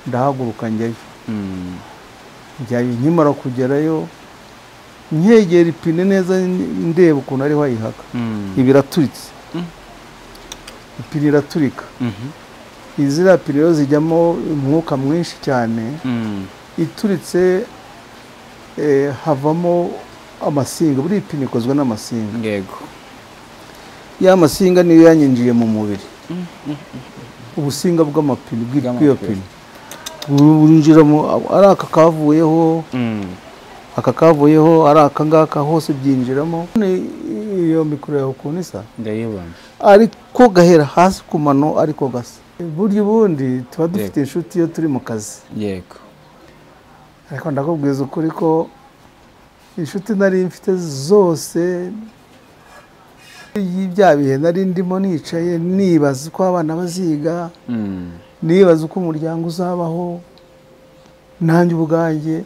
Ndahaguruka njyayo. Njyayo, nkimara kugerayo nkegera ipine neza, ndeba ukuntu ariho ayihaka, ibi iraturitse, ipine iraturika. Iziriya pine rero zijyamo umwuka mwinshi cyane, ituritse havamo amasinga. Buriya ipine ikozwe n'amasinga. Ya masinga niyo yanyinjiye mu mubiri, ubusinga bw'amapine bw'iyo pine burinjiramo, ari aka kavuyeho, aka kavuyeho, ari aka ngaka, hose byinjiramo. Iyo mikoro yawe ukuntu isa, ndayibona, ariko gahera hasi ku mano, ariko gasa. Burya ubundi tuba dufite inshuti iyo turi mu kazi. Ariko ndakubwiza ukuri ko inshuti nari mfite zose, bya bihe nari ndimo nicaye nibaza uko abana baziga, nibaza uko umuryango uzabaho, nanjye ubwanjye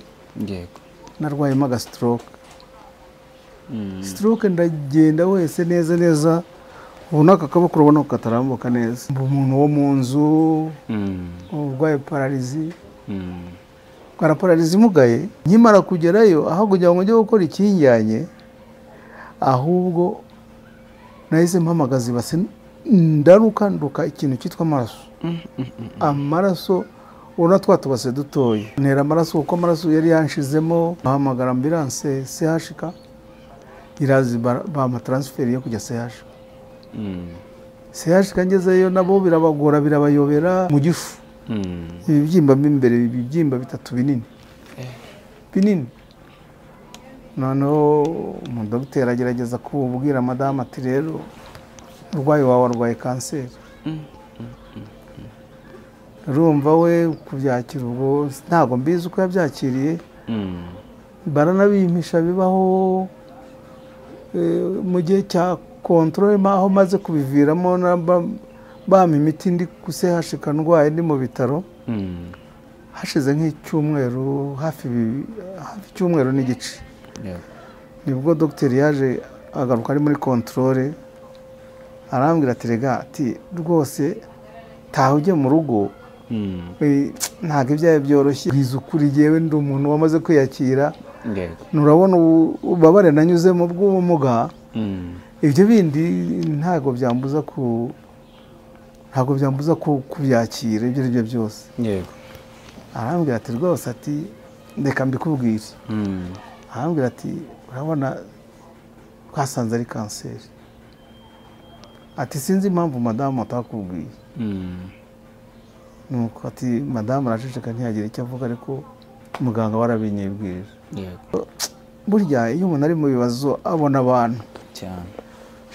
narwayemo agastroke. Stroke, ndagenda wese neza neza. Ubu n'aka kaboko urabona ko katarambuka neza. Umuntu wo mu nzu urwaye paralysie, rwara paralysie imugaye. Nkimara kugerayo, aho kugira ngo njye gukora ikinjyanye, ahubwo nahise mpamagaza ibase, ndaruka, nduka ikintu cyitwa amaraso. Amaraso, ubona twa tubase dutoya, ntera amaraso kuko amaraso yari yanshizemo. Bahamagara ambulance CHK, iraza, bampa transfert yo kujya CHK. CHK ngezeyo nabo birabagora, birabayobera. Mu gifu, ibibyimba mo imbere, ibibyimba bitatu binini binini. Noneho umudogiteri agerageza kubwira madamu ati: "Rero umurwayi wawe arwaye kanseri." Urumva we kubyakira, ubwo ntabwo mbizi uko yabyakiriye. Baranabimpisha bibaho. Mu gihe cya contrôle, aho maze kubiviramo, bampa imiti, ndi gusehashika ndwaye, ndi mu bitaro, hashize nk'icyumweru, hafi icyumweru n'igice, nibwo dogiteri yaje agaruka ari muri contrôle, arambwira ati: "Rega," ati, "rwose taha ujye mu rugo, ntabwo ibyawe byoroshye." Bwiza ukuri, yewe ndi umuntu wamaze kwiyakira. Nurabona ububabare nanyuzemo bw'ubumuga, ibyo bindi ntabwo byambuza kubyakira ibyo ari byo byose. Arambwira ati: "Rwose," ati, "reka mbikubwire." Arambwira ati: "Urabona twasanze ari kanseri." Ati: "Sinzi impamvu madamu atakubwiye." Nuko ati madamu araceceka, ntiyagira icyo avuga, ariko muganga warabinyibwirira. Burya iyo umuntu ari mu bibazo abona abantu cyane.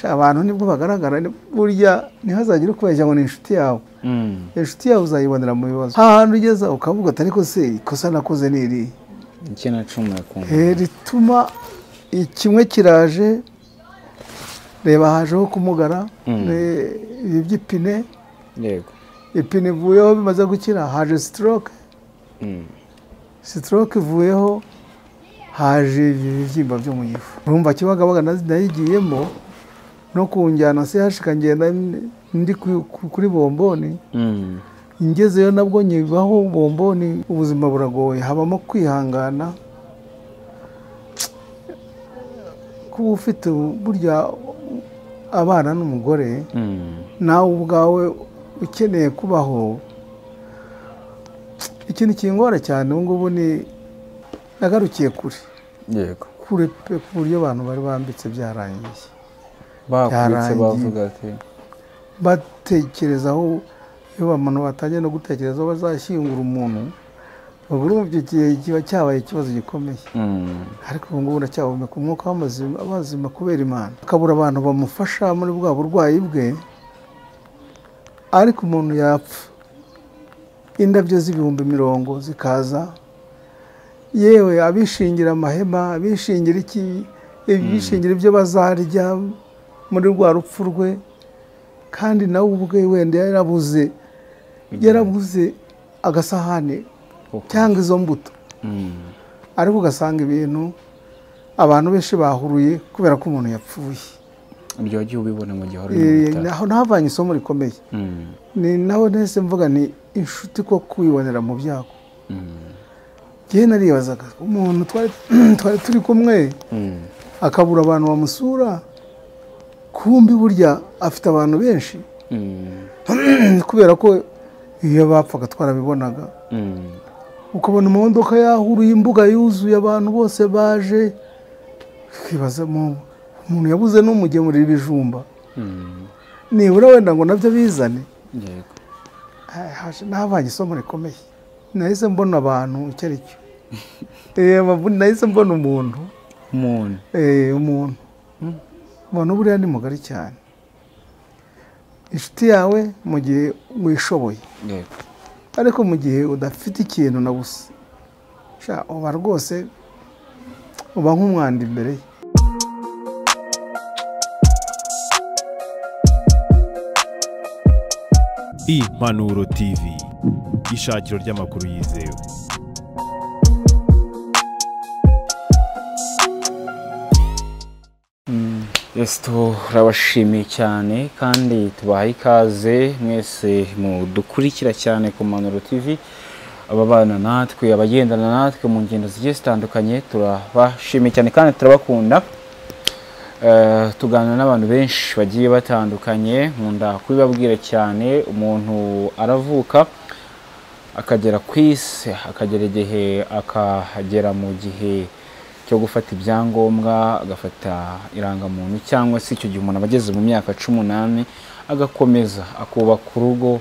Abantu nibwo bagaragara. Burya ntihazagire ukubeshya ngo ni inshuti yawe. Inshuti yawe uzayibonera mu bibazo, ahantu ugeza ukavuga ati: "Ariko se ikosa nakoze ni irihe?" Ikinacumuye kumva. Rituma kimwe kiraje, reba hajeho kumugara, ibi by'ipine. Ipine ivuyeho, bimaze gukira, haje stroke. Stroke ivuyeho, haje ibibyimba byo mu gifu. Urumva Kibagabaga nayigiyemo no kunjyana CHK, ngenda ndi kuri bomboni. Ngezeyo nabwo nyibaho bomboni. Ubuzima buragoye, habamo kwihangana, kuba ufite burya abana n'umugore, nawe ubwawe ukeneye kubaho. Ikintu kingora cyane ubu ngubu ni nagarukiye kure, kure pe, ku buryo abantu bari bambitse byarangiye. Bakubitse. Byarangiye. Bavuga ati Batekerezaho, iyo abantu batangiye no gutekereza aho bazashyingura umuntu, ubwo urumva icyo gihe kiba cyabaye ikibazo gikomeye. Ariko ubu ngubu ndacyahumeka umwuka w'amazima, abazima kubera Imana. Akabura abantu bamufasha muri bwa burwayi bwe, ariko umuntu yapfa, indabyo z'ibihumbi 100 zikaza, yewe abishingira amahema, abishingira iki, abishingira ibyo bazarya muri rwa rupfu rwe, kandi nawe ubwe wenda yarabuze agasahani cyangwa izo mbuto. Ariko ugasanga ibintu abantu benshi bahuruye kubera ko umuntu yapfuye. Ibyo wagiye ubibona mu gihe wari uri mu bitaro. Naho nahavanye isomo rikomeye. Ni naho nahise mvuga ni inshuti ko kwibonera mu byago. Njyewe naribazaga umuntu twari turi kumwe akabura abantu bamusura, kumbi burya afite abantu benshi. Kubera ko iyo bapfaga twarabibonaga. Ukabona imodoka yahuruye imbuga yuzuye abantu bose baje, ukibaza umuntu yabuze n'umugemurira ibijumba. Nibura wenda ngo nabyo bizane. Yego. Nahavanye isomo rikomeye. Nahise mbona abantu icyo ari cyo. Nahise mbona umuntu. Umuntu. Umuntu. Umuntu buriya ni mugari cyane. Inshuti yawe mu gihe wishoboye. Yego. Ariko mu gihe udafite ikintu na busa, uba rwose uba nk'umwanda imbere ye. Impanuro TV, ishakiro ry'amakuru yizewe. Yes, turabashimiye cyane kandi tubaha ikaze mwese mudukurikira cyane ku Mpanuro TV, ababana natwe, abagendana natwe mu ngendo zigiye zitandukanye, turabashimiye cyane kandi turabakunda. Tuganira n'abantu benshi bagiye batandukanye, nkunda kubibabwira cyane. Umuntu aravuka akagera ku isi, akagera igihe, akagera mu gihe cyo gufata ibyangombwa, agafata irangamuntu, cyangwa se icyo gihe umuntu aba ageze mu myaka 18, agakomeza akubaka urugo,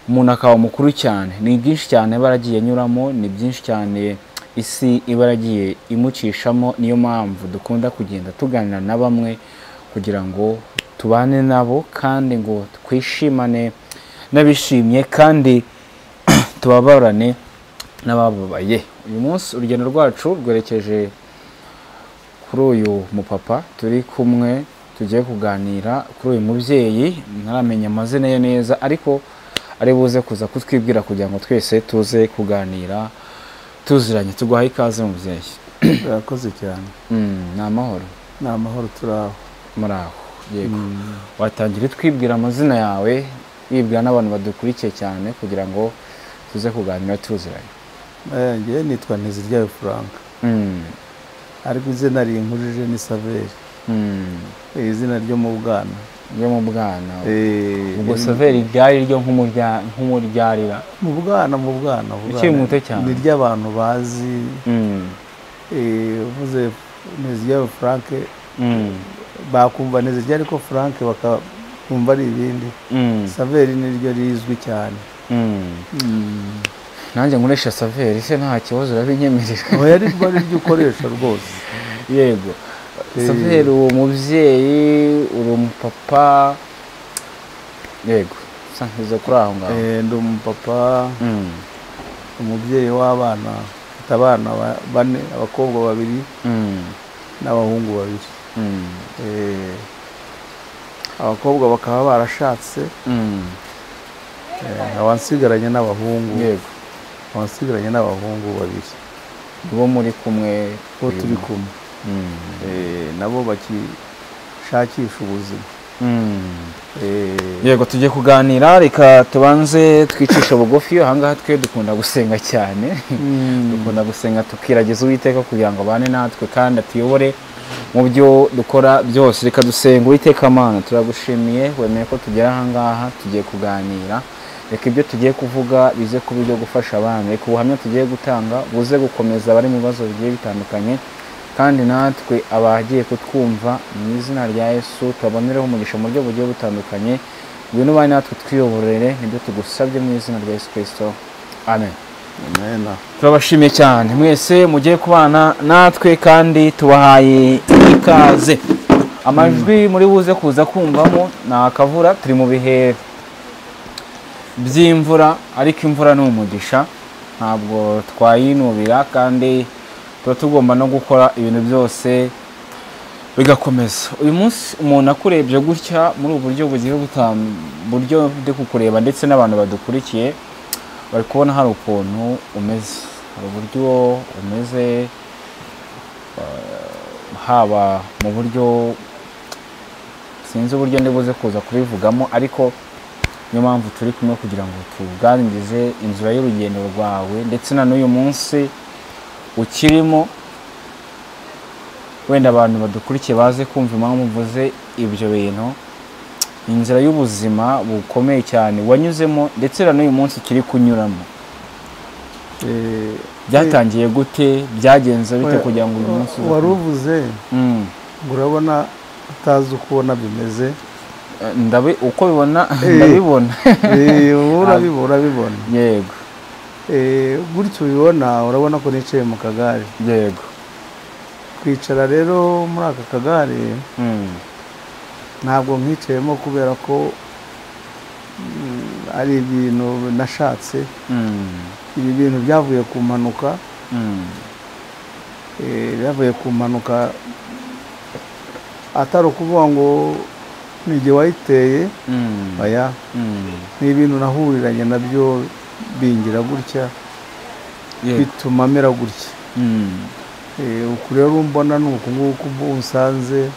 umuntu akaba mukuru cyane. Ni byinshi cyane baragiye anyuramo, ni byinshi cyane isi iba yaragiye imucishamo. Niyo mpamvu dukunda kugenda tuganira na bamwe kugira ngo tubane nabo kandi ngo twishimane n'abishimye kandi tubabarane n'abababaye. Uyu munsi urugendo rwacu rwerekeje kuri uyu mupapa turi kumwe, tugiye kuganira kuri uyu mubyeyi. Ntaramenya amazina ye neza, ariko ari buze kuza kutwibwira kugira ngo twese tuze kuganira tuziranye. Tuguhaye ikaze mubyeyi. Urakoze cyane. Ni amahoro. Ni amahoro, turaho. Muraho. Yego. Watangira twibwira amazina yawe, wibwira n'abantu badukurikiye cyane kugira ngo tuze kuganira tuziranye. Njye nitwa Nteziryayo Frank. Ariko izina rinkujije ni Saveri. Izina ryo mu bwana. Ryo mu bwana. Ubwo Saveri ryari ryo nk'umuryarira. Mu bwana, mu bwana. Ukiri muto cyane. Ni ry'abantu bazi. Uvuze Nteziryayo Frank, bakumva Nteziryayo, ariko Frank bakumva ari ibindi. Saveri niryo rizwi cyane. Nanjye nkoresha Saveri se nta kibazo urabinyemerera? Oya, ariko ari ryo ukoresha rwose. Yego. Saveri, uwo mubyeyi, uri umupapa. Yego, usa nkizo kuri aho ngaho. Ndi umupapa, umubyeyi w'abana, mfite abana bane, abakobwa babiri n'abahungu babiri. Abakobwa bakaba barashatse, abansigaranye n'abahungu. Yego. Abansigaranye n'abahungu babiri. Bo muri kumwe, bo turi kumwe. Nabo bakishakisha ubuzima. Yego, tugiye kuganira. Reka tubanze twicishe bugufi. Ahangaha twe dukunda gusenga cyane. Dukunda gusenga tukiragiza Uwiteka kugira ngo abane natwe kandi atuyobore mu byo dukora byose. Reka dusenga. Uwiteka Mana, turagushimiye wemeye ko tugera ahangaha, tugiye kuganira. Reka ibyo tugiye kuvuga bize kuba ibyo gufasha abana. Reka ubuhamya tugiye gutanga buze gukomeza abari mu bibazo bigiye bitandukanye, kandi natwe abagiye kutwumva mu izina rya Yesu tubabonereho umugisha mu buryo bugiye butandukanye. Ngwino ubane natwe twiyoborere, nibyo tugusabye mu izina rya Yesu Kristo, amen. Amen. Turabashimiye cyane mwese mugiye kubana natwe kandi tubahaye ikaze. Amajwi muri buze kuza kumvamo ni akavura, turi mu bihe by'imvura, ariko imvura ni umugisha, ntabwo twayinubira, kandi tuba tugomba no gukora ibintu byose bigakomeza. Uyu munsi umuntu akurebye gutya muri ubu buryo bugiye buryo ndi kukureba, ndetse n'abantu badukurikiye bari kubona hari ukuntu umeze, hari uburyo umeze, haba mu buryo Sinzi uburyo ndibuze kuza kubivugamo, ariko niyo mpamvu turi kumwe kugira ngo tuganirize inzira y'urugendo rwawe ndetse na n'uyu munsi ukirimo. Wenda abantu badukurikiye baze kumva impamvu mvuze ibyo bintu. Inzira y'ubuzima bukomeye cyane wanyuzemo ndetse na n'uyu munsi ukiri kunyuramo. Byatangiye gute, byagenze bite kugira ngo uyu munsi wari uvuze ngo urabona utazi uko ubona bimeze? Uko bibona ndabibona. Urabibona. Yego. Gutyo ubibona, urabona ko nicaye mu kagare. Yego. Kwicara rero muri aka kagare ntabwo nkicayemo kubera ko ari ibintu nashatse. Ibi bintu byavuye ku mpanuka. Byavuye ku mpanuka, atari ukuvuga ngo ni igihe wayiteye, oya, ni ibintu nahuriranye nabyo bingira gutya, bituma mera gutya. Uku rero mbona ni uku nguku unsanze,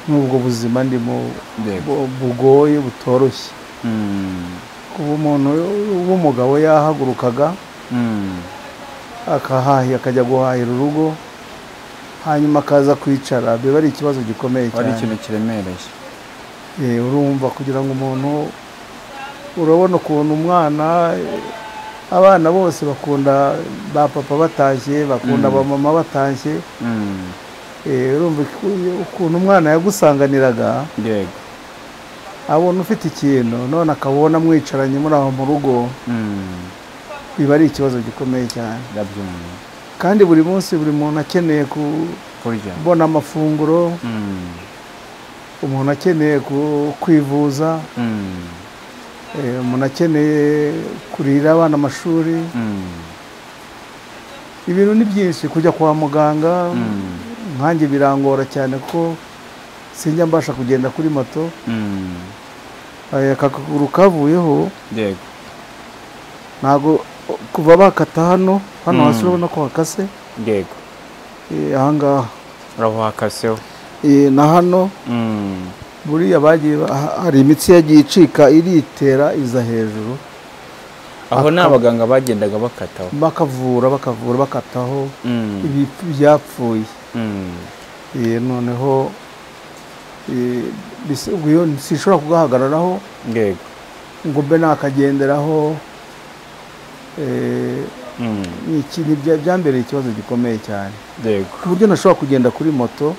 n'ubwo buzima ndimo bugoye butoroshye. Kuba umuntu w'umugabo yahagurukaga akahahira, akajya guhahira urugo, hanyuma akaza kwicara, biba ari ikibazo gikomeye cyane, ari ikintu kiremereye. Urumva kugira ngo umuntu, urabona ukuntu umwana, abana bose bakunda ba papa batashye, bakunda ba mama batashye. Urumva ukuntu umwana yagusanganiraga. Yego. Abona ufite ikintu, none akabona mwicaranye muri aho mu rugo, biba ari ikibazo gikomeye cyane. Ndabyumva. Kandi buri munsi buri muntu akeneye kubona amafunguro, umuntu akeneye kwivuza, umuntu akeneye kurira abana amashuri. Ibintu ni byinshi. Kujya kwa muganga nkanjye birangora cyane ko sinjya mbasha kugenda kuri moto. Aka kaguru kavuyeho. Yego. Ntabwo kuva bakata hano hano hasi urabona ko hakase. Yego. Aha ngaha urahakaseho. Na hano buriya bagiye, hari imitsi yagiye icika iritera iza hejuru. Aho ni abaganga bagendaga bakataho, bakavura bakataho ibi byapfuye. Noneho sinshobora kugahagararaho. Yego. Ngo mbe nakagenderaho. Byambereye ikibazo gikomeye cyane. Yego. Ku buryo nashobora kugenda kuri moto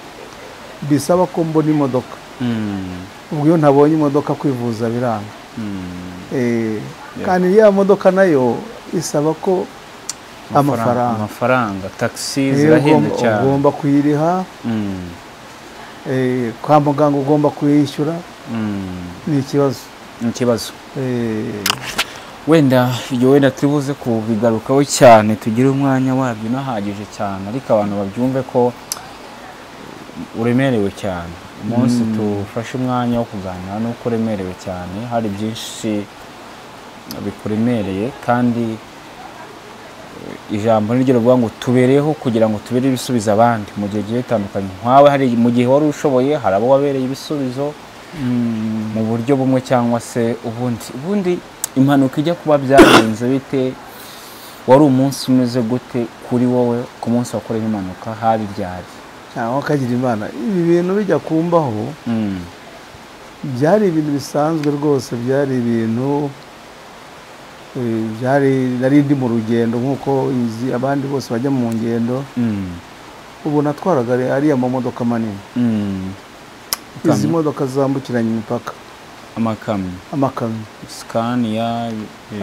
bisaba ko mbona imodoka. Ubwo iyo ntabonye imodoka kwivuza biranga. Kandi ya modoka nayo isaba ko amafaranga, taxi zirahenda cyane, ugomba kuyiriha. Kwa muganga ugomba kuyishyura. Ni ikibazo. Ni ikibazo. Wenda ibyo wenda turibuze kubigarukaho cyane, tugire umwanya wabyo unahagije cyane, ariko abantu babyumve ko uremerewe cyane. Umunsi tufashe umwanya wo kuganira nuko uremerewe cyane, hari byinshi bikuremereye, kandi ijambo niryo rivuga ngo tubereyeho kugira ngo tubere ibisubizo abandi mu gihe gihe bitandukanye. Nkawe hari mu gihe wari ushoboye, hari abo wabereye ibisubizo mu buryo bumwe cyangwa se ubundi. Ubundi impanuka ijya kuba byagenze bite? Wari umunsi umeze gute kuri wowe ku munsi wakoreye impanuka? Hari ryari? Cyangwa kagira Imana, ibi bintu bijya kumbaho byari ibintu bisanzwe rwose, byari ibintu byari, nari ndi mu rugendo nk'uko abandi bose bajya mu ngendo. Ubu natwaraga ariya mamodoka manini, izi modoka zambukiranya imipaka, amakamyo, Scania,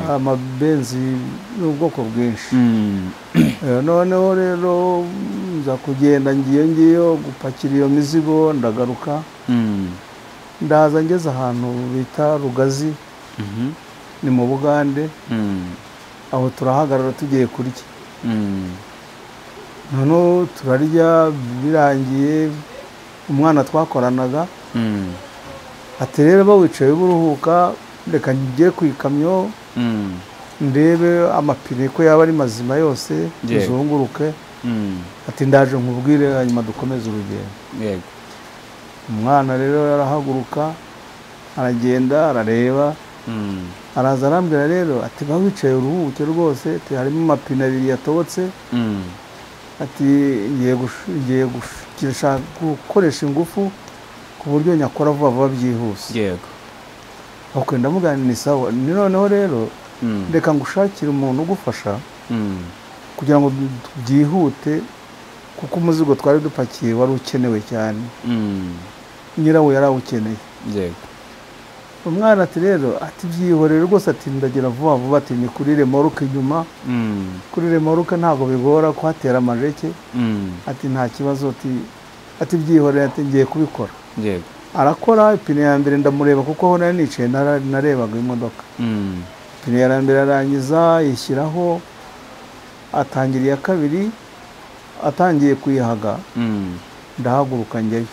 amabenzi n'ubwoko bwinshi. Noneho rero nza kugenda ngiyo ngiyo gupakira iyo mizigo, ndagaruka ndaza ngeze ahantu bita Rugazi, ni mu Bugande. Aho turahagarara tugiye kurya. Noneho turarya, birangiye umwana twakoranaga ati rero ba wicaye uruhuka, reka njye ku ikamyo ndebe amapine ko yaba ari mazima yose, tuzunguruke. Ati ndaje nkubwire hanyuma dukomeze urugendo. Yego. Umwana rero arahaguruka aragenda arareba, araza arambwira rero ati ba wicaye uruhuke rwose, ati harimo amapine abiri yatobotse, ati ngiye gukoresha ingufu ku buryo nyakora vuba vuba byihuse. Yego. Ok, ndamugana ni sawa. Ni noneho rero reka ngushakire umuntu ugufasha kugira ngo byihute, kuko umuzigo twari dupakiye wari ukenewe cyane, nyirawo yarawukeneye. Yego. Umwana ati rero ati byihorere rwose, ati ndagira vuba vuba, ati ni kuri remoruke inyuma, kuri remoruke ntabwo bigora kuhatera amajeke, ati nta kibazo, ati byihorere, ati ngiye kubikora. Yego. Arakora ipine ya mbere ndamureba, kuko aho nari nicaye narebaga imodoka. Ipine ya mbere arangiza yishyiraho, atangira iya kabiri, atangiye kuyihaga, ndahaguruka njyayo.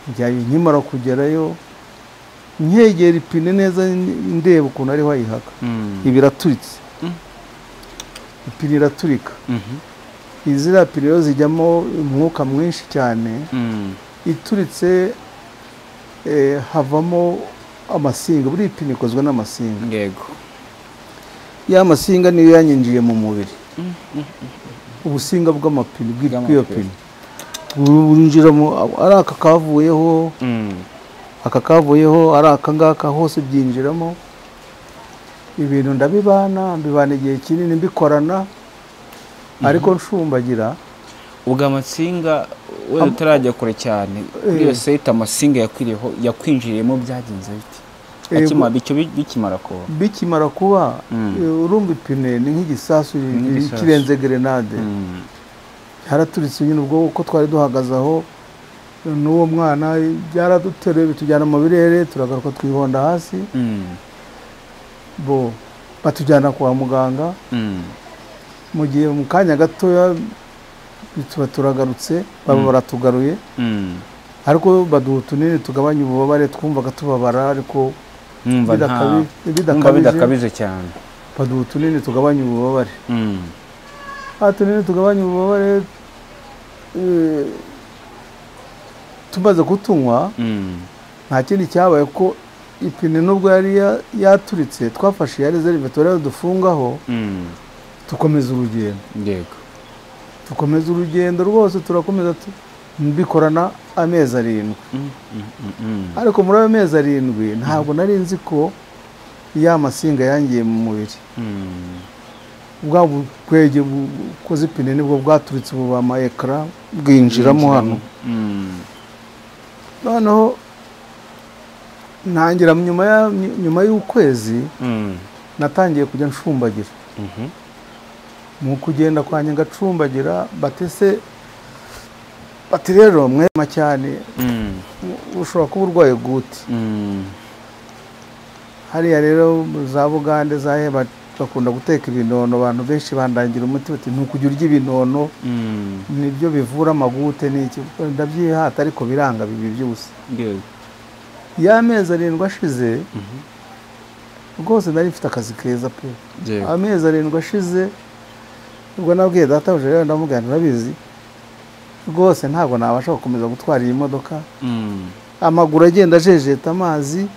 Njyayo nkimara kugerayo nkegera ipine neza ndeba ukuntu ariho ayihaga, ibi iraturitse, ipine iraturika. Iziriya pine rero zijyamo umwuka mwinshi cyane, ituritse havamo amasinga. Buri ipine ikozwe n'amasinga. Yego. Ya masinga niyo yanyinjiye mu mubiri, ubusinga bw'amapine bw'iyo pine burinjiramo, ari aka kavuyeho, aka kavuyeho, ari aka ngaka, hose byinjiramo. Ibintu ndabibana, mbibana igihe kinini mbikorana, ariko nshumbagira. Ubwo amatsinga we utarajya kure cyane kuri iyo site, amasinga yakwiriyeho yakwinjiriyemo byagenze bite? Akimara icyo bikimara kuba, bikimara kuba urumva ipine ni nk'igisasu kirenze grenade, haraturitse nyine. Ubwo uko twari duhagaze aho n'uwo mwana byaraduteruye bitujyana mu birere, turagaruka twihonda hasi, bo batujyana kwa muganga. Mu gihe mu kanya gatoya tuba turagarutse, baba baratugaruye, ariko baduha utunini tugabanya ububabare, twumvaga tubabara ariko bidakabije cyane. Baduha utunini tugabanya ububabare, utunini tugabanya ububabare tumaze kutunywa nta kindi cyabaye, ko ipine nubwo yari yaturitse twafashe ya reserve turere dufungaho, tukomeza urugendo. Yego. Tukomeza urugendo rwose, turakomeza mbikorana amezi 7. Ariko muri ayo mezi 7 ntabwo nari nzi ko ya masinga yangiye mu mubiri. Bwa bukwege bukoze ipine nibwo bwaturitse buba ama ekara bwinjiramo hano. Noneho ntangira nyuma y'ukwezi natangiye kujya nshumbagira. Mu kugenda kwanjye ngacumbagira, batese bati rero mwema cyane ushobora kuba urwaye gute. Hariya rero za Bugande za bakunda guteka ibinono, abantu benshi bandangira umuti bati ntukujya urya ibinono, nibyo bivura amagute n'iki. Ndabyihata ariko biranga bibi by'ubusa. Ya mezi 7 ashize rwose nari mfite akazi keza pe. Amezi 7 ashize ubwo nabwiye databuja rero ndamubwira ntabizi rwose ntabwo nabasha gukomeza gutwara iyi modoka, amaguru agenda ajejeta amazi,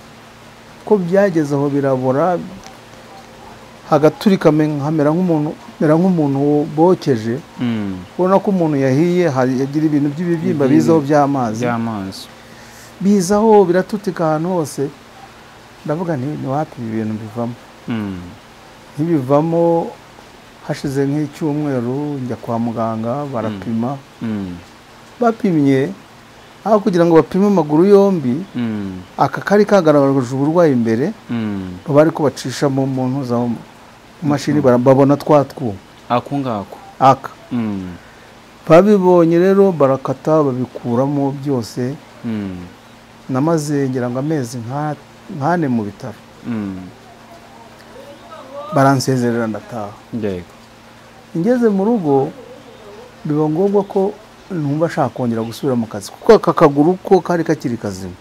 ko byageze aho birabora hagaturika nkamera nk'umuntu bokeje. Ubona ko umuntu yahiye yagira ibintu by'ibibyimba bizaho by'amazi, bizaho biratutika ahantu hose. Ndavuga nti ni wapi ibi bintu bivamo. Ntibivamo. Hashize nk'icyumweru njya kwa muganga barapima. Bapimye aho kugira ngo bapime amaguru yombi, aka kari kagaragaje uburwayi imbere, bari ko bacisha mu muntu za mashini babona twatwu ako ngako aka. Babibonye rero barakata babikuramo byose. Namaze ngira ngo amezi nkane mu bitaro. Baransezerera ndataha. Yego. Ngeze mu rugo biba ngombwa ko numva ashaka kongera gusubira mu kazi, kuko aka kaguru ko kari kakiri kazima.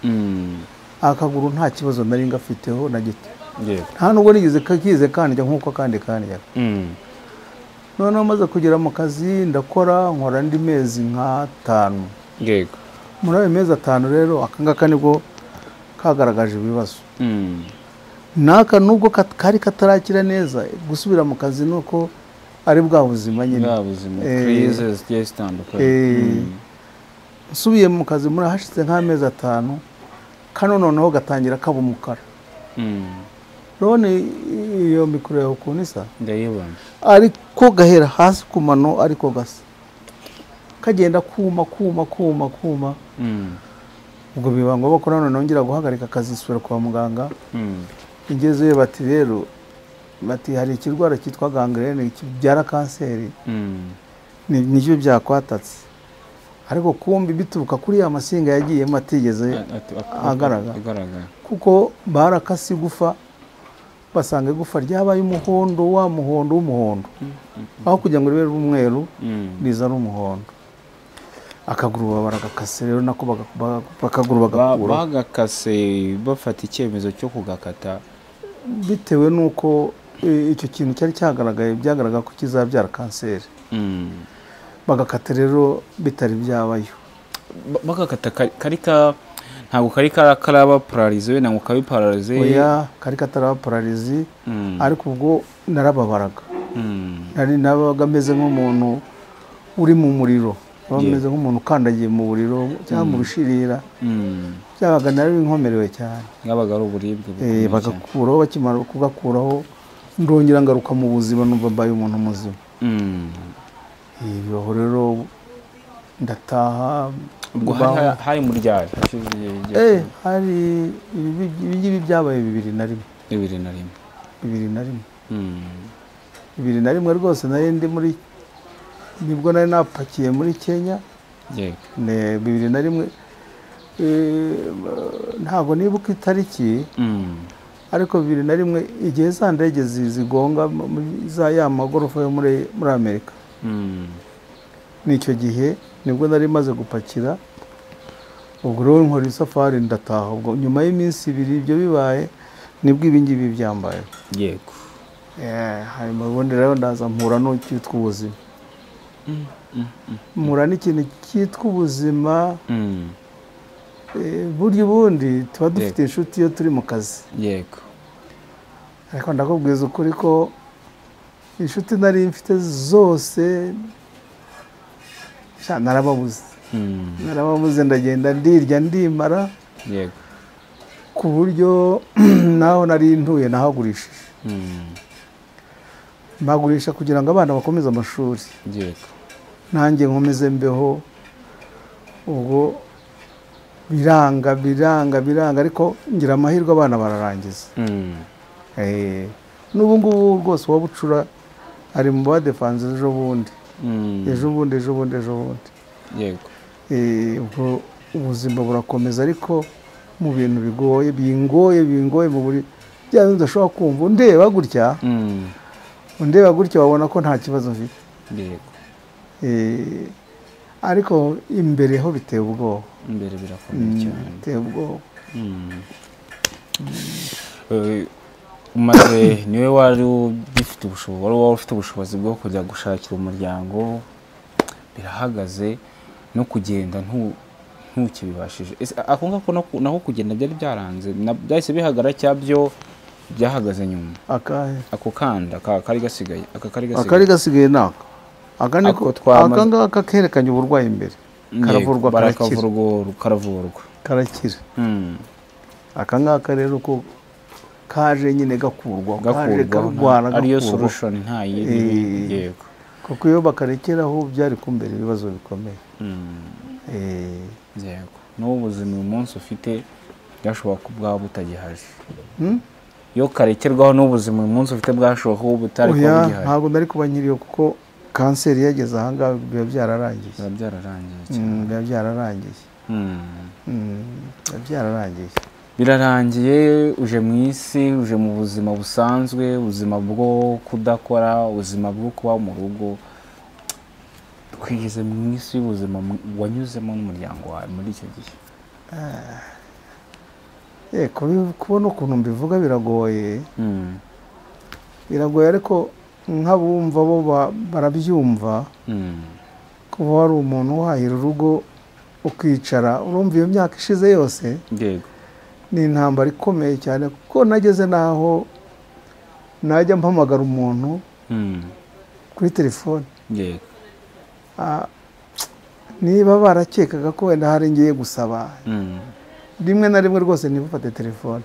Akaguru nta kibazo nari ngafiteho na gito. Nta nubwo nigeze kakize kandya nkuko kandi kandya. Noneho maze kugera mu kazi ndakora, nkora andi mezi nka 5. Yego. Muri ayo mezi 5 rero aka ngaka nibwo kagaragaje ibibazo. Naka nubwo kari katarakira neza, gusubira mu kazi nuko ari bwa buzima nyine, bwa buzima crises zigiye zitandukanye. Nsubiye mu kazi muri hashize nk'amezi 5, kano noneho gatangira kaba umukara. None iyo mikoro yawe ukuntu isa ndayibona, ariko gahera hasi ku mano, ariko gasa kagenda kuma kuma kuma kuma. Ubwo biba ngombwa ko nanone nongera guhagarika akazi, nsubira kwa muganga. Ingezeyo bati rero, bati hari ikirwara cyitwa gangrene kibyara kanseri, nibyo byakwatatse. Ariko kumbi bituruka kuri ya masinga yagiyemo atigeze agaragara, kuko barakase igufa basanga igufa ryabaye umuhondo, wa muhondo w'umuhondo, aho kugira ngo ribe umweru riza ari umuhondo. Akaguru baragakase rero, nako bakaguru bagakura, bagakase bafata icyemezo cyo kugakata bitewe nuko icyo kintu cyari cyagaragaye, byagaragara ko kizabyara kanseri. Bagakata rero bitari byabayo, bagakata karika ntabwo kari karaba pararize, ntabwo kabi pararize. Oya, kari kataraba pararize, ariko ubwo narababaraga. Nari nabaga meze nk'umuntu uri mu muriro, bameze nk'umuntu ukandagiye mu buriro cyangwa mu rushirira. Byabaga nari nkomerewe cyane, bwabaga ari uburibwe bukomeye. Bagakuraho, bakimara kugakuraho ndongera ngaruka mu buzima, numva mbaye umuntu muzima. Ibyo rero ndataha. Ubwo hari mu ryari? Hari ibi byabaye 2001. 2001. 2001. 2001 rwose nari ndi muri, nibwo nari napakiye muri Kenya. Yego. Ne 2001, ntabwo nibuka itariki, ariko 2001 igihe za ndege zigonga za ya magorofa yo muri Amerika. Nicyo gihe nibwo nari maze gupakira. Ubwo rero nkora isafari ndataha. Ubwo nyuma y'iminsi 2 ibyo bibaye, nibwo ibi ngibi byambaye. Yego. Hanyuma ubundi rero ndaza mpura n'icyitwa ubuzima. Mpura n'ikintu cyitwa ubuzima. Burya ubundi tuba dufite inshuti iyo turi mu kazi. Yego. Ariko ndakubwiza ukuri ko inshuti nari mfite zose narababuze. Narababuze, ndagenda ndirya ndimara. Yego. Ku buryo naho nari ntuye nahagurishije. Mbagurisha kugira ngo abana bakomeze amashuri. Yego. Nanjye nkomeze mbeho. Ubwo biranga biranga biranga, ariko ngira amahirwe abana bararangiza. N'ubu ngubu rwose uwabucura ari mu badefanze ejo bundi. Ejo bundi ejo bundi ejo bundi. Yego. Ubwo ubuzima burakomeza, ariko mu bintu bigoye, bingoye bingoye mu buri bya bindi udashobora kumva. Undeba gutya, undeba gutya wabona ko nta kibazo mfite. Yego. Ariko imbere ho biteye ubwoba. Imbere birakomeye cyane. Biteye ubwoba. Umaze niwe wari ugifite ubushobozi, wari ufite ubushobozi bwo kujya gushakira umuryango, birahagaze no kugenda ntukibibashije. Ako ngako naho kugenda byari byaranze, byahise bihagara cyabyo byahagaze nyuma. Ako kanda kari gasigaye, aka kari gasigaye. Akari gasigaye nako. Aka ngaka kerekanye uburwayi imbere. Karavurwa karakira. Karavurwa. Karakira. Aka ngaka rero ko kaje nyine gakurwa, kaje karwara, ariyo solution nta yindi. Yego. Kuko iyo bakarekeraho byari kumbera ibibazo bikomeye. Yego. N'ubu buzima uyu munsi ufite byashoboka ko bwaba butagihaje. Iyo karekerwaho n'ubuzima uyu munsi ufite bwashoboka ko butari kuba bugihaje. Ntabwo nari kuba nkiriyo kuko kanseri yageze aha ngaha biba byararangiye. Biba byararangiye cyane. Biba byararangiye. Biba byararangiye. Birarangiye, uje mu isi, uje mu buzima busanzwe, ubuzima bwo kudakora, ubuzima bwo kuba mu rugo. Twigeze mu isi y'ubuzima wanyuzemo n'umuryango wawe muri icyo gihe. Kubona ukuntu mbivuga biragoye. Biragoye, ariko nk'abumva bo barabyumva. Kuba wari umuntu uhahira urugo ukicara urumva iyo myaka ishize yose. Yego. Ni intambara ikomeye cyane kuko nageze naho najya mpamagara umuntu kuri telefone. Yego. Niba barakekaga ko wenda hari ngiye gusaba, rimwe na rimwe rwose ntibafate telefone,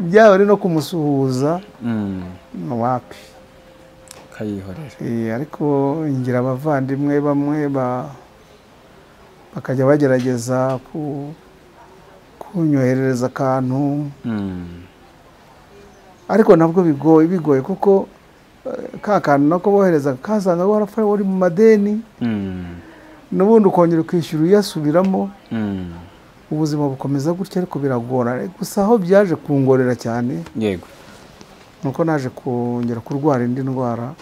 byaba ari no kumusuhuza wapi, kayihorera. Ariko ngira abavandimwe bamwe bakajya bagerageza kunyoherereza akantu, ariko nabwo bigoye kuko ka kantu nako bohereza kasanga warapfa uri mu madeni, n'ubundi ukongera ukishyura uyasubiramo. Ubuzima bukomeza gutya ariko biragora. Gusa aho byaje kungorera cyane, yego, nuko naje kongera kurwara indi ndwara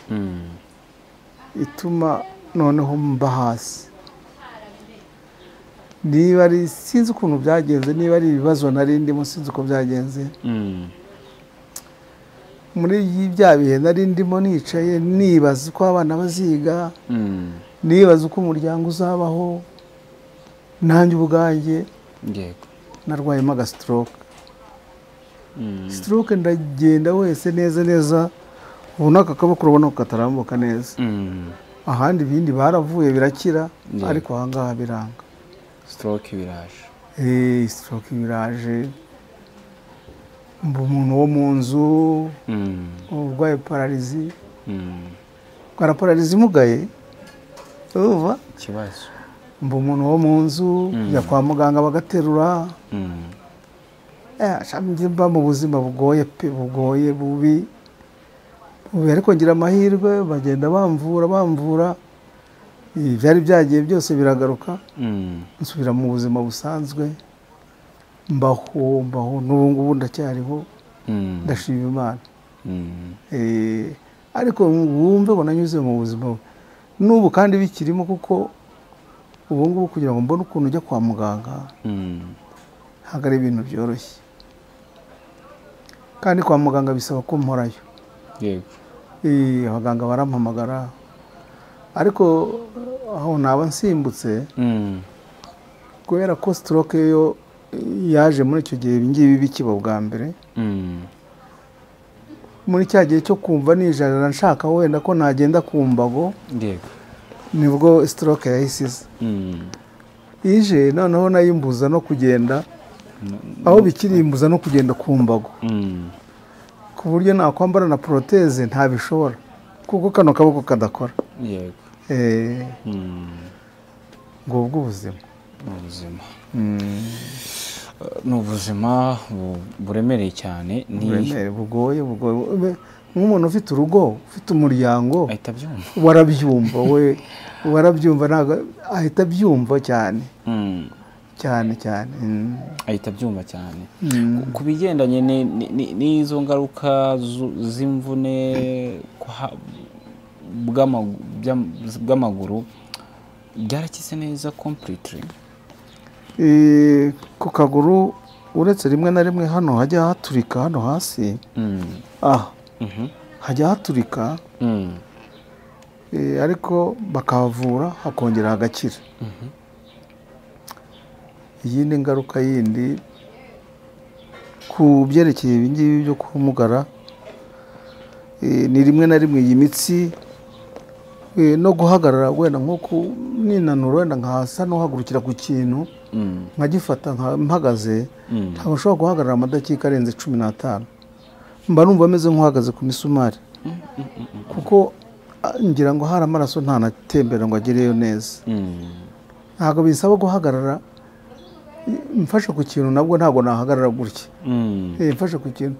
ituma noneho mba hasi. Niba ari sinzi ukuntu byagenze, niba ari ibibazo nari ndimo sinzi uko byagenze. Muri bya bihe nari ndimo nicaye nibaza uko abana baziga, nibaza uko umuryango uzabaho, nanjye ubwanjye. Yego. Narwayemo agastroke. Stroke ndagenda wese neza neza, ubona aka kaboko urabona ko katarambuka neza. Ahandi ibindi baravuye birakira, ariko aha ngaha biranga. Stroke biraje. Stroke biraje. Mba umuntu wo mu nzu urwaye pararizi. Rwara pararizi imugaye, urumva? Ikibazo. Mba umuntu wo mu nzu, njya kwa muganga bagaterura. Mba mu buzima bugoye pe, bugoye bubi. Ariko ngira amahirwe bagenda bamvura, ibyari byagiye byose biragaruka, nsubira mu buzima busanzwe, mbaho n'ubu ngubu ndacyariho, ndashima Imana. Ariko wumve ngo nanyuze mu buzima n'ubu kandi bikirimo, kuko ubu ngubu kugira ngo mbone ukuntu ujya kwa muganga ntabwo ari ibintu byoroshye, kandi kwa muganga bisaba ko mporayo. Yego. Abaganga barampamagara, ariko aho naba nsimbutse kubera ko stroke yo yaje muri icyo gihe ibingibi bikiba bwa mbere. Muri cya gihe cyo kumva nijarira nshaka wenda ko nagenda ku mbago, yego, nibwo stroke yahise iza. Ije noneho nayimbuza no kugenda, aho bikirimbuza no kugenda ku mbago, ku buryo nakwambara na proteze ntabishobora kuko kano kaboko kadakora. Yego. Ngubwo ubuzima. Ubuzima ni ubuzima buremereye cyane, ni bugoye. Nk'umuntu ufite urugo, ufite umuryango, ahita abyumva. Warabyumva we, warabyumva, ntabwo ahita abyumva cyane cyane cyane, ahita abyumva cyane. Ku bigendanye n'izo ngaruka z'imvune bw'amaguru, byarakize neza completely? Ku kaguru uretse rimwe na rimwe hano hajya haturika, hano hasi hajya haturika, ariko bakavura hakongera hagakira. Iyindi ngaruka yindi ku byerekeye ibi ngibi byo kumugara, ni rimwe na rimwe iyi mitsi no guhagarara wenda nko kuninanura, wenda nkasa no hagurukira ku kintu nkagifata mpagaze, ntabwo nshobora guhagarara amadakika arenze 15, mba numva ameze nk'uhagaze ku misumari, kuko ngira ngo hari amaraso ntanatembera ngo agereyo neza. Ntabwo bisaba guhagarara mfashe ku kintu, nabwo ntabwo nahagarara gutya. Mfashe ku kintu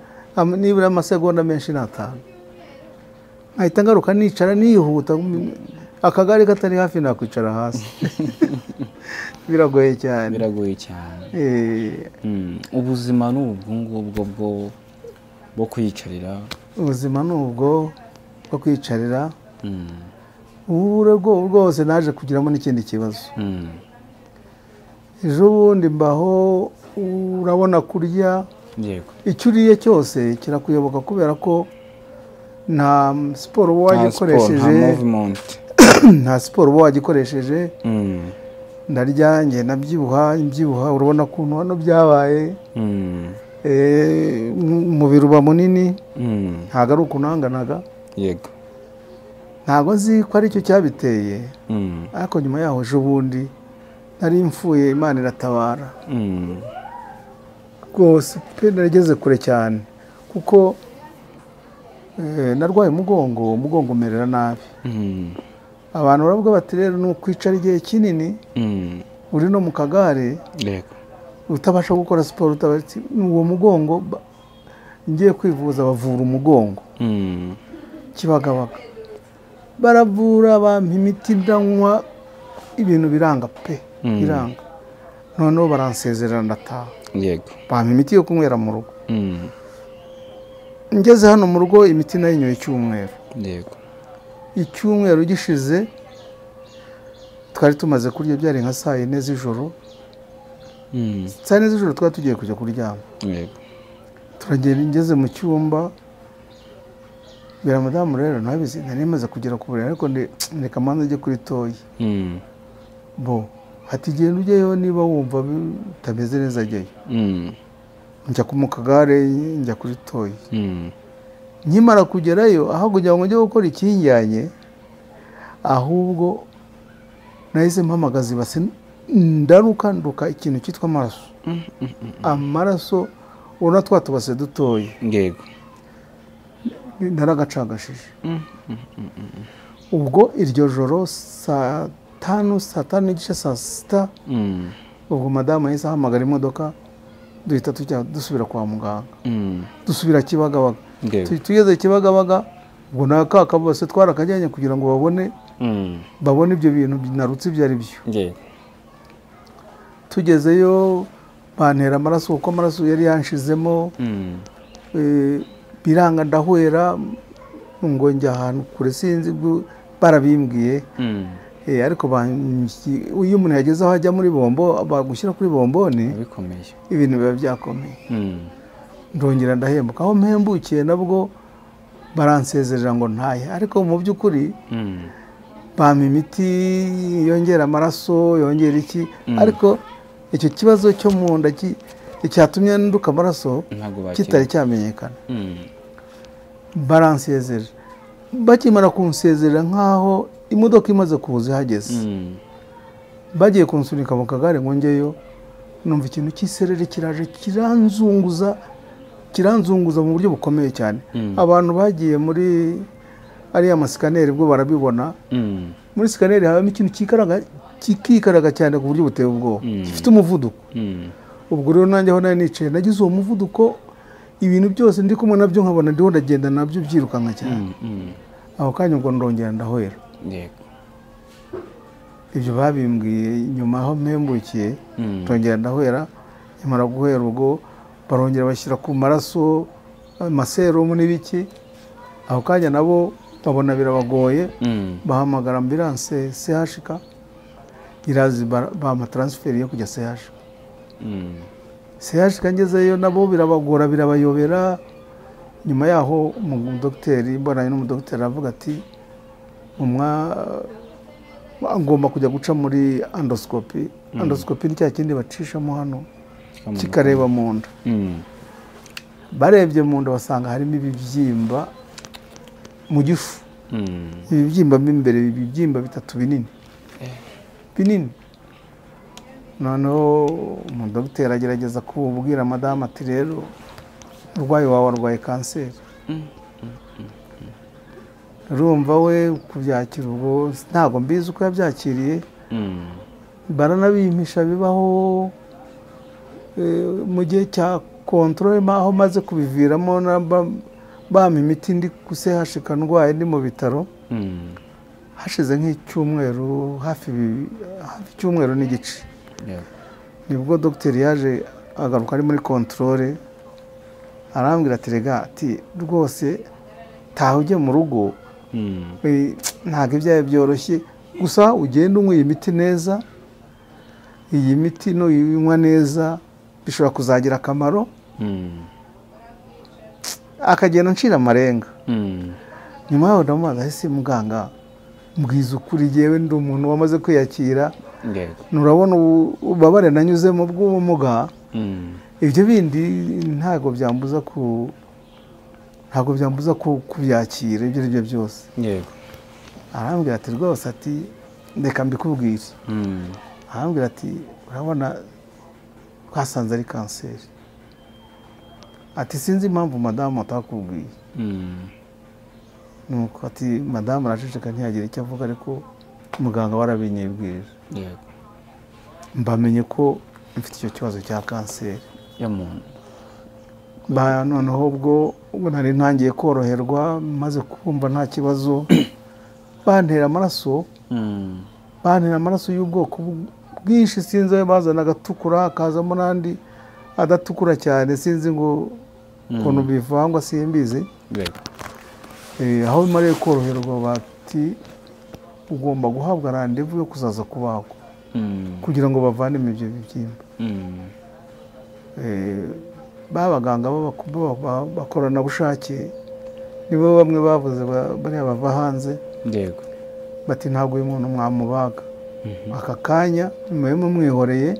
nibura amasegonda menshi n'atanu, nkahita ngaruka nicara nihuta, akagari katari hafi nakwicara hasi. Biragoye cyane. Biragoye cyane. Ubuzima ni ubwo ngubwo bwo kwiyicarira. Ubuzima ni ubwo bwo kwiyicarira. Ubu rwose naje kugiramo n'ikindi kibazo. Ejo bundi mbaho, urabona kurya, yego, icyo uriye cyose kirakuyoboka kubera ko nta siporo uba wagikoresheje, nta siporo uba wagikoresheje. Ndarya ngenda mbyibuha mbyibuha, urabona ukuntu hano byabaye. Umubiri uba munini, ntabwo ari ukuntu hanganaga. Yego. Ntabwo nzi ko aricyo cyabiteye, ariko nyuma yaho ejo bundi nari mfuye, Imana iratabara. Rwose pe narigeze kure cyane, kuko narwaye umugongo, umugongo umerera nabi. Abantu baravuga bati rero ni ukwicara igihe kinini uri no mu kagare, utabasha gukora siporo, uwo mugongo ngiye kwivuza bavura umugongo Kibagabaga, baravura bampa imiti ndanywa, ibintu biranga pe, biranga. Noneho baransezerera ndataha. Yego. Bampa imiti yo kunywera mu rugo. Ngeze hano mu rugo imiti nayinyoye icyumweru. Yego. Icyumweru gishize twari tumaze kurya, byari nka saa 4 z'ijoro. Saa 4 z'ijoro twari tugiye kujya kuryama. Yego. Turagenda, ngeze mu cyumba bira madamu rero ntabizi, nari maze kugera ku buriri ariko ndeka manze njye kuri toyi. Bo ati genda ujyeyo niba wumva bitameze neza ajyayo. Njya ku kagare njya kuri toyi. Nkimara kugerayo aho kugira ngo njye gukora ikinjyanye, ahubwo nahise mpamagaza ibase ndaruka nduka ikintu cyitwa amaraso. Amaraso ubona twa tubase dutoya. Yego. Naragacagashije. Ubwo iryo joro saa 5, saa 5:30, saa 6, ubwo madamu yahise ahamagara imodoka, duhita tujya dusubira kwa muganga. Dusubira Kibagabaga. Tugeze Kibagabaga, ubwo na ka kabose twarakajyanye kugira ngo babone babone ibyo bintu narutse ibyo ari byo. Tugezeyo bantera amaraso kuko amaraso yari yanshizemo. Biranga ndahwera ngo njya ahantu kure sinzi barabimbwiye. Ariko iyo umuntu yageze aho ajya muri bombo bagushyira kuri bomboni bikomeye, ibintu biba byakomeye. Ndongera ndahembuka, aho mpembukiye nabwo baransezerera ngo ntaye, ariko mu by'ukuri bampa imiti yongera amaraso, yongera iki, ariko icyo kibazo cyo mu nda cyatumye nduka amaraso kitari cyamenyekana. Baransezerera, bakimara kunsezerera nkaho imodoka imaze kuza ihageze, bagiye kunsunika mu kagare ngo njyeyo, numva ikintu cy'isereri kiraje kiranzunguza, kiranzunguza mu buryo bukomeye cyane. Abantu bagiye muri ariya masikaneri bwo barabibona. Muri sikaneri habamo ikintu kikaraga, kikikaraga cyane ku buryo buteye ubwoba, gifite umuvuduko. Ubwo rero nanjye aho nari nicaye nagize uwo muvuduko, ibintu byose ndi kumwe nabyo nkabona ndiho ndagenda nabyo byirukanka cyane. Aho kanya ubwo ndongera ndahwera. Yego. Ibyo babimbwiye nyuma aho mpembukiye, ndongera ndahwera. Nyamara guhera ubwo barongera bashyira ku maraso amaserumu n'ibiki. Aho kanya nabo babona birabagoye, bahamagara ambulance CHK irazi, bampa transfer yo kujya CHK. CHK ngezeyo nabo birabagora, birabayobera. Nyuma yaho umudokiteri mbonanye n'umudokiteri aravuga ati ngomba kujya guca muri endoscopy. Endoscopy ni cya kindi bacishamo hano kikareba mu nda. Barebye mu nda basanga harimo ibibyimba mu gifu. Ibibyimba mo imbere, ibibyimba 3 binini binini. Noneho umudokiteri agerageza kubwira madamu ati rero urwaye wawe arwaye kanseri. Urumva we kubyakira ubwo ntabwo mbizi uko yabyakiriye. Baranabimpisha bibaho mu gihe cya controle, aho maze kubiviramo bampa imiti ndi ku CHK ndwaye ndi mu bitaro. Hashize nk'icyumweru, hafi icyumweru n'igice, nibwo dogiteri yaje agaruka ari muri controle, arambwira ati rega, ati rwose taha ujye mu rugo, ntabwo ibyaye byoroshye, gusa ugenda unywa iyi miti neza, iyi miti nuyinywa neza bishobora kuzagira akamaro. Akagenda ncira amarenga. Nyuma yaho ndamubaza ese muganga mbwiza ukuri, yewe ndi umuntu wamaze kwiyakira, Nurabona ububabare nanyuzemo bw'ubumuga, ibyo bindi ntabwo byambuza kubyakira ibyo ari byo byose. Yego. Arambwira ati rwose, ati reka mbikubwire. Arambwira ati urabona twasanze ari kanseri. Ati sinzi impamvu madamu atakubwiye. Nuko ati madamu araceceka ntiyagira icyo avuga, ariko muganga warabinyibwirije. Yego. Mbamenye ko mfite icyo kibazo cya kanseri yo mu nda. Noneho ubwo nari ntangiye koroherwa, maze kumva nta kibazo, bantera amaraso. Bantera amaraso y'ubwoko bwinshi, sinzi ayo bazana, agatukura hakazamo n'andi adatukura cyane, sinzi ngo ukuntu bivangwa simbizi. Aho bimariye koroherwa bati ugomba guhabwa randevu yo kuzaza kubagwa kugira ngo bavanemo ibyo bibyimba. Babaganga bakoranabushake nibo bamwe bavuze bariya bava hanze. Yego. Bati ntabwo uyu muntu mwamubaga aka kanya, mube mumwihoreye,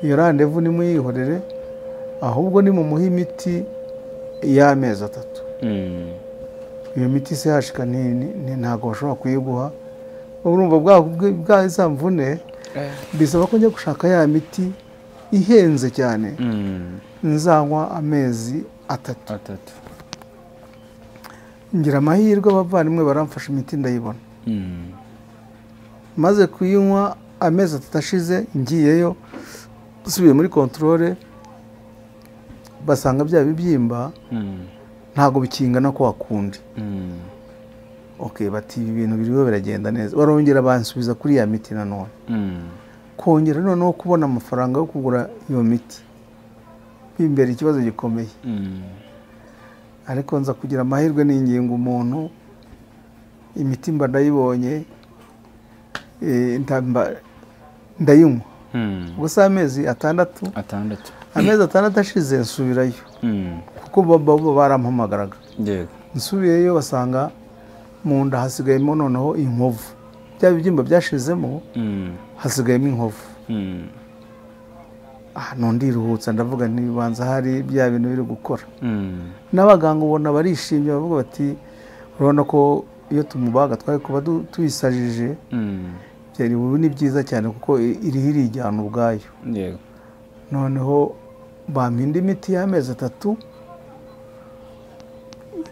iyo randevu nimuyihorere, ahubwo nimumuhe imiti y'amezi 3. Iyo miti se hashika ntabwo bashobora kuyiguha. Urumva bwa za mvune bisaba ko njya gushaka ya miti ihenze cyane, nzanywa amezi 3. Ngira amahirwe abavandimwe baramfasha, imiti ndayibona. Maze kuyinywa amezi 3 ashize, ngiyeyo nsubiye muri controle, basanga bya bibyimba ntabwo bikingana kwa kundi. Okay, bati ibi bintu biriho biragenda neza. Barongera bansubiza kuri ya miti nanone. Kongera noneho kubona amafaranga yo kugura iyo miti bimbera ikibazo gikomeye. Ariko nza kugira amahirwe n'ingingo umuntu, imiti mba ndayibonye, ndayinywa. Ubwo si amezi 6. Amezi 6 ashize nsubirayo, kuko bo barampamagaraga. Yego. Nsubiyeyo basanga mu nda hasigayemo noneho inkovu. Bya bibyimba byashizemo hasigayemo inkovu. Nondiruhutsa ndavuga ntibanza hari bya bintu biri gukora. N'abaganga ubona barishimye, bavuga bati urabona ko iyo tumubaga twari kuba tuyisajije. Byari ubu ni byiza cyane kuko iri irijyana ubwayo. Yego. Noneho bampa indi miti y'amezi 3,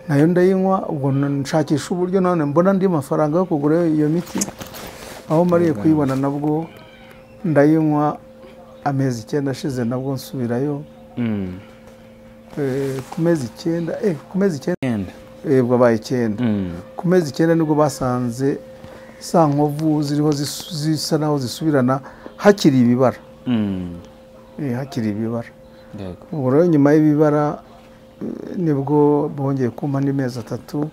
nayo ndayinywa. Ubwo nshakisha uburyo none mbona andi mafaranga yo kugura iyo miti, aho mariye kuyibona nabwo ndayinywa. Amezi 9 ashize nabwo nsubirayo. Ku mezi 9, ku mezi 9 ubwo abaye 9. Ku mezi 9 nibwo basanze za nkovu ziriho zisa naho zisubirana, hakiri ibibara. Hakiri ibibara. Ubwo rero nyuma y'ibibara nibwo bongeye kumpa andi mezi 3,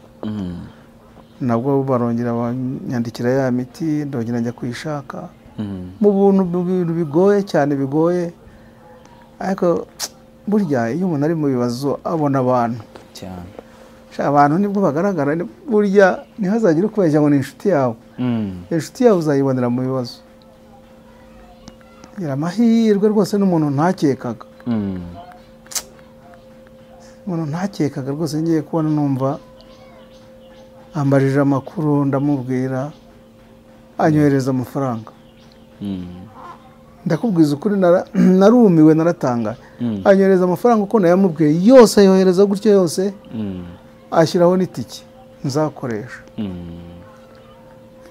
nabwo barongera banyandikira ya miti, ndongera njya kuyishaka. Mu bintu bigoye cyane, bigoye, ariko burya iyo umuntu ari mu bibazo abona abantu cyane. Abantu nibwo bagaragara, burya ntihazagire ukubeshya ngo ni inshuti yawe. Inshuti yawe uzayibonera mu bibazo. Ngira amahirwe rwose n'umuntu ntakekaga. Umuntu ntakekaga rwose, ngiye kubona numva ambajije amakuru, ndamubwira, anyohereza amafaranga. Ndakubwiza ukuri narumiwe, naratangaye. Anyohereza amafaranga uko nayamubwiye yose, ayohereza gutyo yose, ashyiraho n'itike nzakoresha.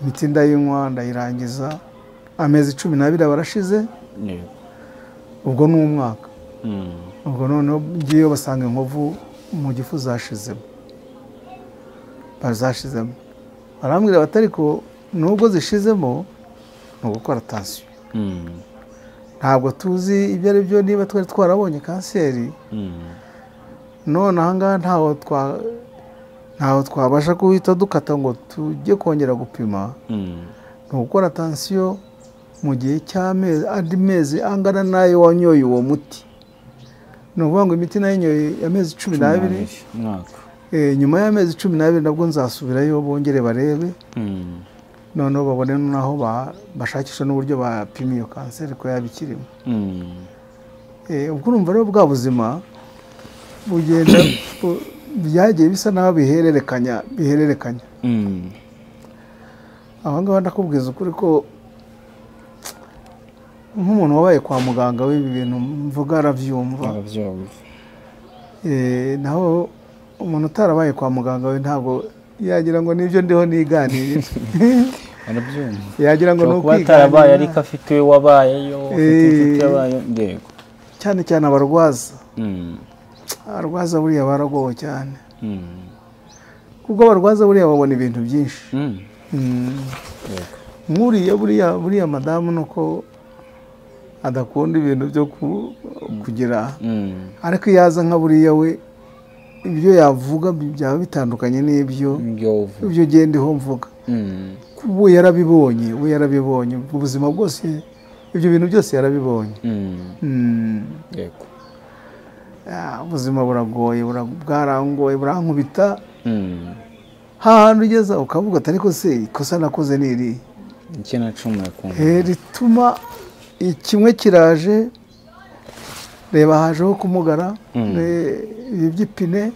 Imiti ndayinywa ndayirangiza, amezi 12 barashize. Ubwo ni umwaka. Ubwo noneho ngiyeyo basanga inkovu mu gifu zashizemo, bazashizemo. Barambwira bati ariko nubwo zishizemo ni ugukora tansiyo. Ntabwo tuzi ibyo ari byo, niba twari twarabonye kanseri. None aha ngaha ntaho twabasha guhita dukata ngo tujye kongera gupima. Ni ugukora tansiyo mu gihe cy'amezi, andi mezi angana n'ayo wanyoye uwo muti. Ni ukuvuga ngo imiti nayinyoye amezi 12, nyuma y'amezi 12 nabwo nzasubirayo bongere barebe. Noneho babone naho bashakisha n'uburyo bapima iyo kanseri ko yaba ikirimo. Ubwo urumva rero bwa buzima bugenda byagiye bisa naho bihererekanya. Aho ngaho ndakubwiza ukuri ko nk'umuntu wabaye kwa muganga w'ibi bintu mvuga arabyumva. Naho umuntu utarabaye kwa muganga we ntabwo yagira ngo nibyo ndiho niganirira. Yagira ngo ni ukwiganira ariko afite wabayeyo, afite inshuti yabayo. Yego, cyane cyane abarwaza. Abarwaza buriya baragowe cyane, kuko abarwaza buriya babona ibintu byinshi. Nk'uriya buriya madamu nuko adakunda ibintu byo kugira, ariko iyo aza nka buriya we ibyo yavuga byaba bitandukanye n'ibyo ibyo gendiho mvuga. We yarabibonye, ubuzima bwose ibyo bintu byose yarabibonye. Yego, ubuzima buragoye, bwarangoye, burankubita. Hahandi ugeza ukavuga ati ariko se ikosa nakoze ni iri rituma kimwe kiraje. Reba hajeho kumugara ibi by'ipine.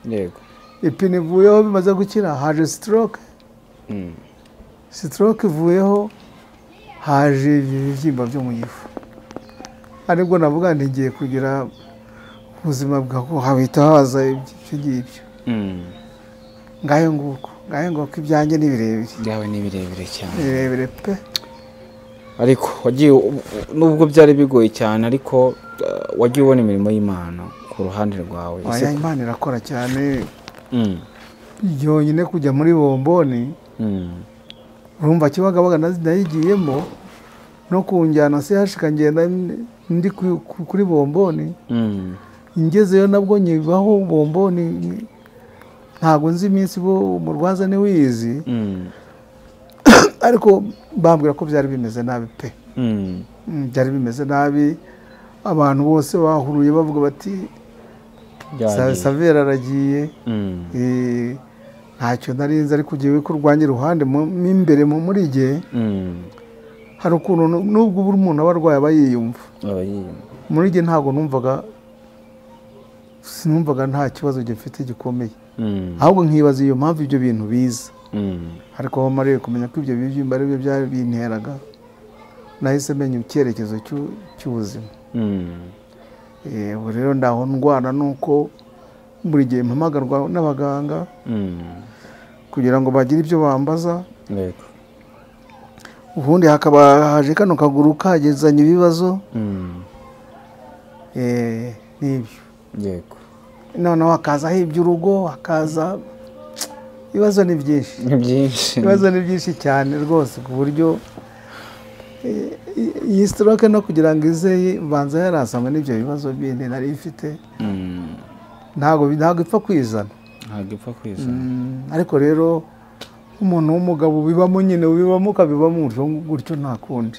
Yego, ipine ivuyeho bimaze gukira haje stroke. Stroke ivuyeho haje ibibyimba byo mu gifu. Aribwo navuga nti ngiye kugira ubuzima bwa hahita haza ibyo ngibyo. Ngayo nguko ibyanjye ni birebire. Byawe ni birebire cyane. Birebire pe. Ariko wagiye nubwo byari bigoye cyane, ariko wagiye ubona imirimo y'Imana ku ruhande rwawe. Oya, Imana irakora cyane. Yonyine kujya muri bomboni, urumva Kibagabaga nayigiyemo no kunjyana se hashika ngenda ndi kuri bomboni. Ngezeyo nabwo nyibaho bomboni, ntabwo nzi iminsi bo umurwaza ni wizi, ariko bambwira ko byari bimeze nabi pe. Byari bimeze nabi, abantu bose bahuruye bavuga bati Savera aragiye. Ntacyo narinzi, ariko ugiye kurwanya iruhande mo imbere muri jye hari ukuntu nubwo buri umuntu aba arwaye aba yiyumva. Muri jye ntabwo numvaga, sinumvaga nta kibazo gifite gikomeye, ahubwo nkibaza iyo mpamvu ibyo bintu biza. Ariko aho mariye kumenya ko ibyo bibyimba ari byo byabinteraga, nahise menya icyerekezo cy'ubuzima. Ubu rero ndaho ndwana nuko buri gihe mpamagarwa n'abaganga kugira ngo bagire ibyo bambaza. Ubundi hakaba haje kano kaguru kagezanye ibibazo n'ibyo. Yego, noneho hakazaho iby'urugo, hakaza ibibazo ni byinshi. Ibibazo ni byinshi cyane rwose, ku buryo iyi stroke no kugira ngo ize mbanza yarasangwa n'ibyo bibazo bindi nari mfite. Ntabwo ipfa kwizana. Ariko rero umuntu w'umugabo ubibamo nyine, ubibamo ukabibamo gutyo nta kundi.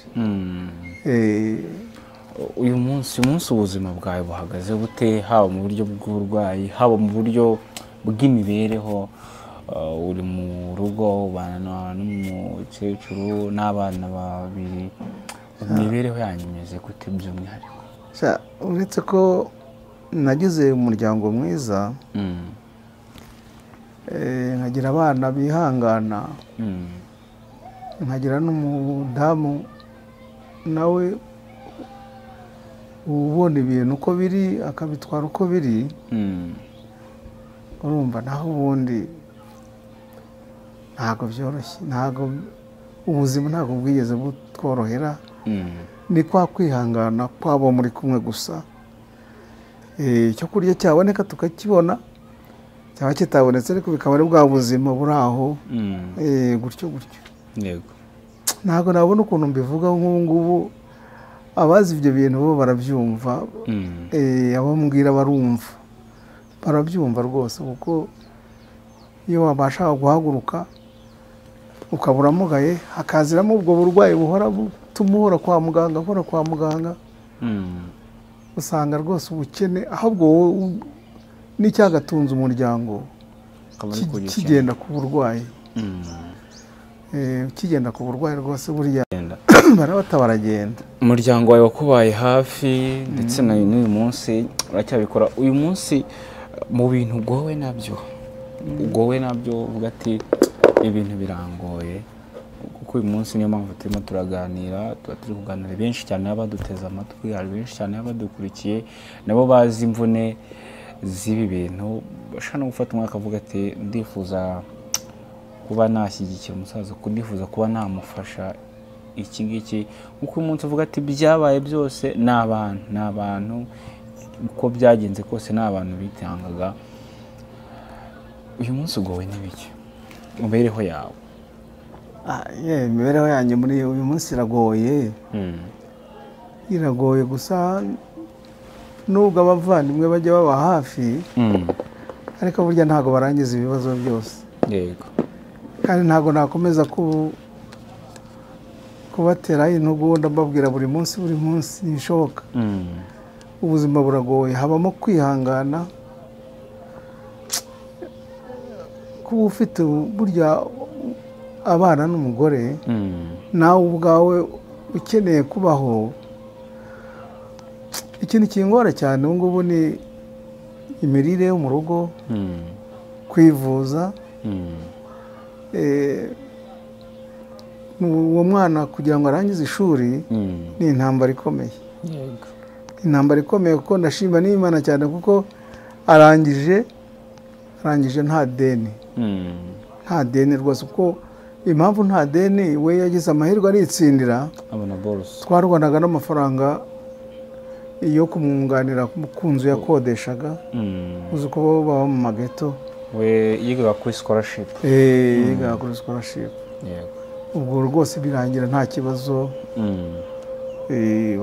Uyu munsi ubuzima bwawe buhagaze bute, haba mu buryo bw'uburwayi, haba mu buryo bw'imibereho? Uri mu rugo ubana n'umukecuru n'abana babiri, imibereho yanyu imeze gute by'umwihariko? Uretse ko nagize umuryango mwiza, nkagira abana bihangana, nkagira n'umudamu nawe ubona ibintu uko biri akabitwara uko biri. Urumva naho ubundi ntabwo byoroshye, ntabwo ubuzima ntabwo bwigeze butworohera. Ni kwa kwihangana kwabo muri kumwe gusa. Icyo kurya cyaboneka tukakibona, cyaba kitabonetse ariko bikaba ari bwa buzima buri aho gutyo gutyo. Yego, ntabwo nabona ukuntu mbivuga nk'ubu ngubu. Abazi ibyo bintu bo barabyumva, abo mbwira barumva, barabyumva rwose, kuko iyo wabasha guhaguruka ukabura amugaye, hakaziramo ubwo burwayi buhora butuma uhora kwa muganga, uhora kwa muganga, usanga rwose ubukene, ahubwo n'icyagatunze umuryango kigenda ku burwayi. Ukigenda ku burwayi rwose burya barabata baragenda. Umuryango wawe wakubaye hafi ndetse na n'uyu munsi uracyabikora. Uyu munsi mu bintu ugowe nabyo uvuga ati ibintu birangoye, kuko uyu munsi niyo mpamvu turimo turaganira, tuba turi kuganira benshi cyane abaduteze amatwi, hari benshi cyane abadukurikiye nabo bazi imvune z'ibi bintu, bashobora no gufata umwaka avuga ati ndifuza kuba nashyigikira umusaza, ndifuza kuba namufasha iki ngiki. Kuko uyu munsi uvuga ati byabaye byose ni abantu uko byagenze kose ni abantu bitangaga. Uyu munsi ugowe n'ibiki mu mibereho yawe? Imibereho yanjye muri uyu munsi iragoye. Iragoye gusa nubwo abavandimwe bajya baba hafi, ariko burya ntabwo barangiza ibibazo byose. Yego. Kandi ntabwo nakomeza kubatera intugu ndababwira buri munsi ntibishoboka. Ubuzima buragoye, habamo kwihangana, kuba ufite burya abana n'umugore, nawe ubwawe ukeneye kubaho. Ikintu kingora cyane ubu ngubu ni imirire yo mu rugo, kwivuza, uwo mwana kugira ngo arangize ishuri ni intambara ikomeye. Intambara ikomeye kuko ndashima n'Imana cyane kuko arangije nta deni. Nta deni rwose, kuko impamvu nta deni, we yagize amahirwe aritsindira, twarwanaga n'amafaranga yo kumwunganira ku nzu yakodeshaga, uzi ko baba mu mageto. We yigaga kuri scholarship. Yigaga kuri scholarship. Ubwo rwose birangira nta kibazo.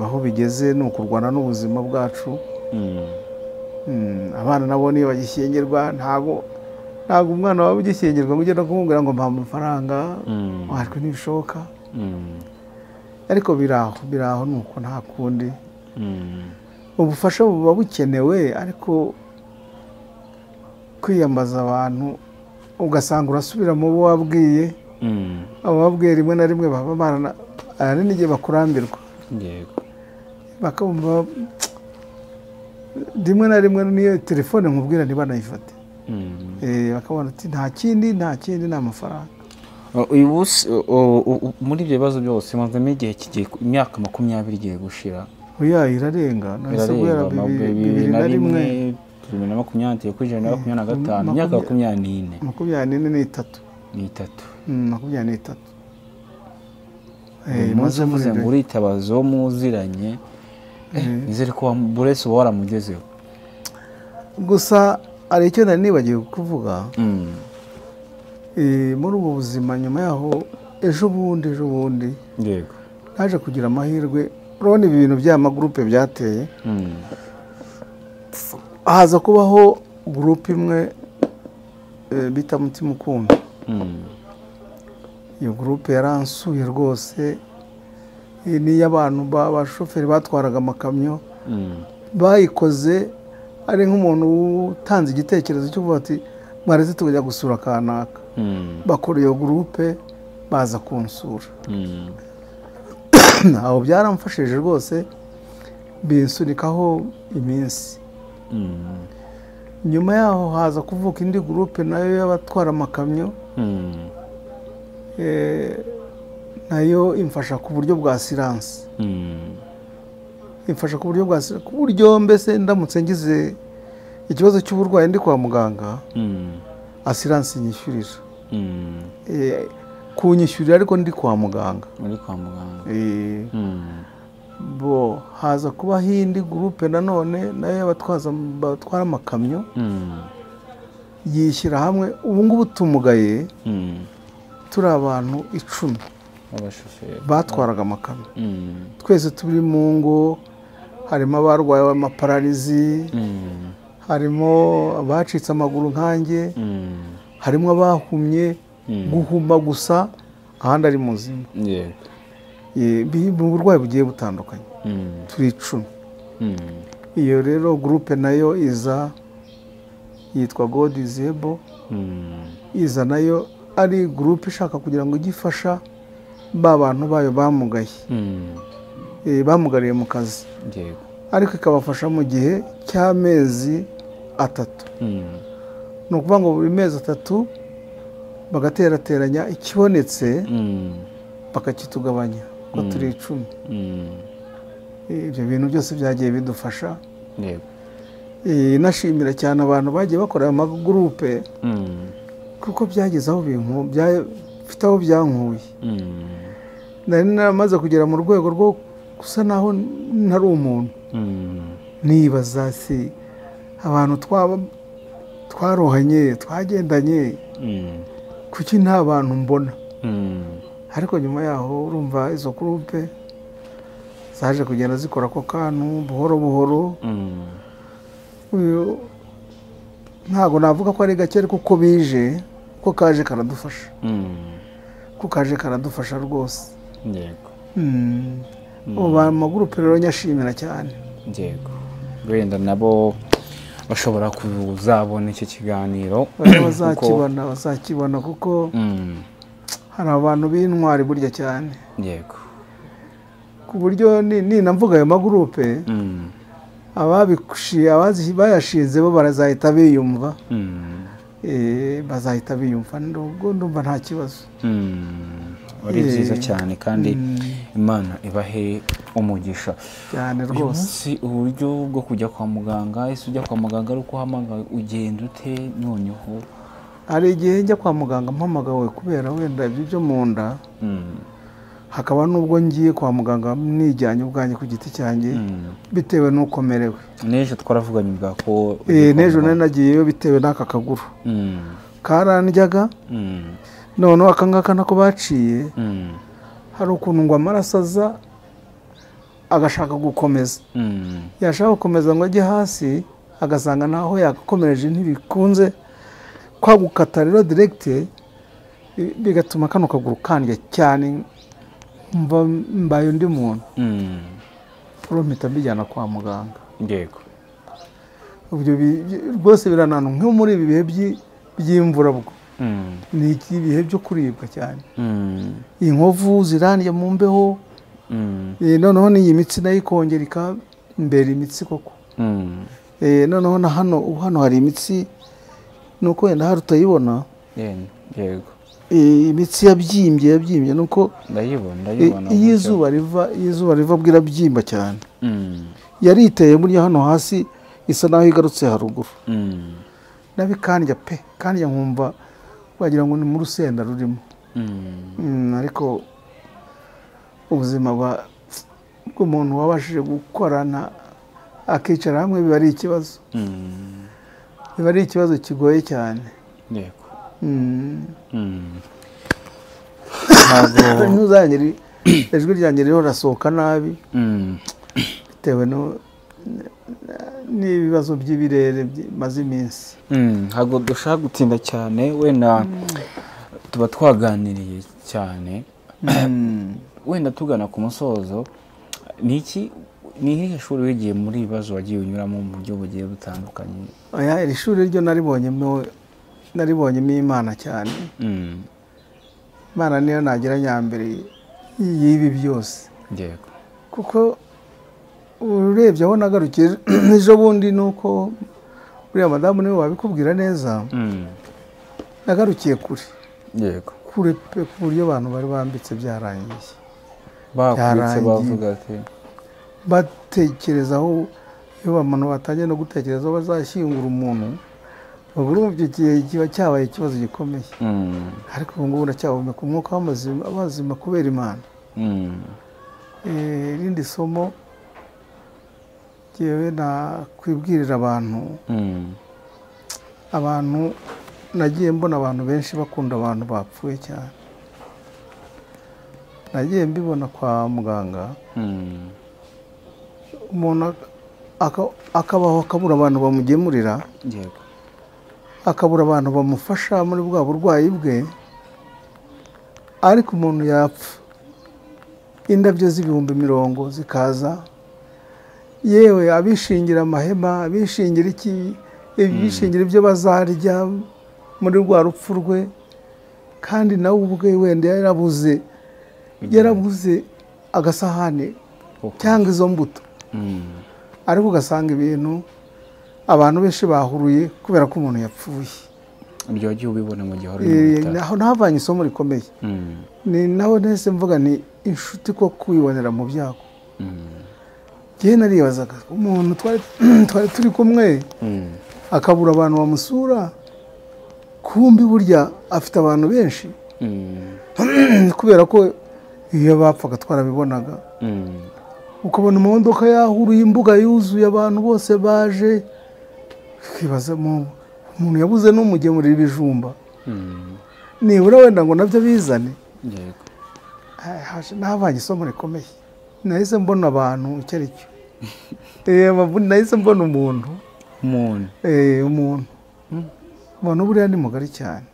Aho bigeze ni ukurwana n'ubuzima bwacu. Abana nabo niyo bagishyingirwa, ntabwo umwana wawe ugishyingirwa ngo ugende kumubwira ngo mpa amafaranga, ariko ntibishoboka. Ariko biraho nuko nta kundi. Ubufasha buba bukenewe, ariko kwiyambaza abantu ugasanga urasubira mu bo wabwiye, abo wabwiye rimwe na rimwe baba barana ari n'igihe bakurambirwa. Yego. Bakumva rimwe na rimwe niyo telefone nkubwira ntibanayifate. Bakabona ati nta kindi ni amafaranga. Uyu munsi muri ibyo bibazo byose mazemo igihe kigiye imyaka 20 igiye gushira. Oya irarenga, nahise guhera 2001 2020 kuri 2025, imyaka 24. 24 ni 23. Maze muze muritabazo muziranye, nizere ko burese waramugezeho. Gusa ari icyo nari nibagiwe kuvuga. Muri ubu buzima nyuma yaho ejo bundi yego naje kugira amahirwe, urabona ibi bintu by'amagroupe byateye, haza kubaho groupe imwe bita Mutima Ukunda. Iyo groupe yaransuye rwose, ni y'abantu b'abashoferi batwaraga amakamyo, bayikoze ari nk'umuntu utanze igitekerezo cyo kuvuga ati mwareze tujya gusura kanaka. Bakora iyo groupe baza kunsura. Aho byaramfashije rwose, binsunikaho iminsi. Nyuma yaho haza kuvuka indi groupe nayo y'abatwara amakamyo, nayo imfasha ku buryo bwa silence. Imfasha ku buryo bwa ku buryo mbese ndamutse ngize ikibazo cy'uburwayi ndi kwa muganga, assurance inyishyurira. Kunyishyurira ariko ndi kwa muganga. Muri kwa muganga. Bo haza kuba hindi groupe nanone nayo abatwaza batwara amakamyo, yishyira hamwe. Ubu ngubu tumugaye turi abantu 10 abashoferi batwaraga amakamyo. Twese turi mu ngo, harimo abarwaye amapararizi, harimo abacitse amaguru nkanjye, harimo abahumye, guhuma gusa ahandi ari muzima. Mu burwayi bugiye butandukanye turi 10. Iyo rero groupe nayo iza yitwa God is Able, iza nayo ari gurupe ishaka kugira ngo ijye ifasha ba bantu bayo bamugaye, bamugariye mu kazi, ariko ikabafasha mu gihe cy'amezi 3. Ni ukuvuga ngo buri mezi 3 bagaterateranya ikibonetse bakakitugabanya ko turi 10. Ibyo bintu byose byagiye bidufasha. Nashimira cyane abantu bagiye bakora amagurupe, kuko byageze aho bifite aho byankuye. Nari naramaze kugera mu rwego rwo gusa naho ntari umuntu, nibaza si abantu twarohanye twagendanye, kuki nta bantu mbona. Ariko nyuma yaho urumva izo gurupe zaje kugenda zikora ako kantu buhoro buhoro. Ntabwo navuga ko ari gake, ariko uko bije uko kaje karadufasha, uko kaje karadufasha rwose. Yego. Ubu amagurupe rero nyashimira cyane. Yego, wenda nabo bashobora kuzabona iki kiganiro, bazakibona kuko hari abantu b'intwari burya cyane. Yego. Ku buryo ninamvuga ayo magurupe, bayashinze bo barazahita biyumva, bazahita biyumva, ndumva nta kibazo. Ari byiza cyane kandi Imana ibahe umugisha cyane rwose. Uburyo bwo kujya kwa muganga, ese ujya kwa muganga ari uko uhamagawe, ugenda ute noneho? Hari igihe njya kwa muganga mpamagawe kubera wenda ibyo byo mu nda, hakaba n'ubwo ngiye kwa muganga nijyanye ubwanjye ku giti cyanjye bitewe n'uko merewe. N'ejo twaravuganye bwa ko n'ejo nari nagiyeyo bitewe n'aka kaguru karandyaga, noneho aka ngaka nako baciye, hari ukuntu ngo amaraso aza agashaka gukomeza, yashaka gukomeza ngo ajye hasi agasanga naho yagakomereje ntibikunze, kwa gukata rero direkite bigatuma kano kaguru kandya cyane, mbaye undi muntu. Mpita mbijyana kwa muganga. Yego. Ibyo rwose biranantu nko muri ibi bihe by'imvura bwo ni ibihe byo kuribwa cyane, inkovu zirandya mu mbeho, noneho n'iyi mitsi nayo ikongera ikambera imitsi koko. Noneho na hano hari imitsi, nuko wenda hari utayibona. Yego. Imitsi yabyimbye nuko ndayibona. Iyo izuba riva bwirabyimba cyane, yariteye burya hano hasi isa naho igarutse haruguru, nabikandya pe, kandya nkumva wagira ngo ni mu rusenda rurimo. Ariko ubuzima bw'umuntu wabashije gukorana akicara hamwe biba ari ikibazo, biba ari ikibazo kigoye cyane. Yego. Ijwi ryanjye ririho rirasohoka nabi bitewe n'ibibazo by'ibirere bimaze iminsi. Ntabwo dushaka gutinda cyane, wenda tuba twaganiriye cyane, wenda tugana ku musozo. Ni irihe shuri wigiye muri ibibazo wagiye unyuramo mu buryo bugiye butandukanye? Iri shuri ryo naribonyemo Imana cyane. Imana niyo nagira nyambere y'ibi byose. Yego. Kuko urebye aho nagarukiye ejo bundi, nuko uriya madamu niwe wabikubwira neza, nagarukiye kure. Yego. Kure pe, ku buryo abantu bari bambitse byarangiye, bakubitse bavuga ati batekerezaho, iyo abantu batangiye no gutekereza aho bazashyingura umuntu, urumva icyo gihe kiba cyabaye ikibazo gikomeye. Ariko ubu ngubu ndacyahumeka umwuka w'abazima kubera Imana. Irindi somo jyewe nakwibwirira abantu, abantu nagiye mbona abantu benshi bakunda abantu bapfuye cyane. Nagiye mbibona kwa muganga, umuntu akabaho akabura abantu bamugemurira, akabura abantu bamufasha muri bwa burwayi bwe, ariko umuntu yapfa indabyo z'ibihumbi 100 zikaza, yewe abishingira amahema, abishingira iki, abishingira ibyo bazarya muri rwa rupfu rwe, Kandi nawe ubwe wenda yarabuze agasahane cyangwa izo mbuto. Ariko ugasanga ibintu abantu benshi bahuruye kubera ko umuntu yapfuye. Ibyo wagiye ubibona mu gihe wari uri mu bitaro. Aho nahavanye isomo rikomeye. Ni naho nahise mvuga ni inshuti ko kwibonera mu byago. Njyewe naribazaga umuntu twari turi kumwe akabura abantu bamusura, kumbi burya afite abantu benshi. Kubera ko iyo bapfaga twarabibonaga. Ukabona imodoka yahuruye, imbuga yuzuye, abantu bose baje. Ukibaza umuntu yabuze n'umugemurira ibijumba, nibura wenda ngo nabyo bizane. Yego. Nahavanye isomo rikomeye. Nahise mbona abantu icyo ari cyo. Nahise mbona umuntu. Umuntu. Umuntu buriya ni mugari cyane.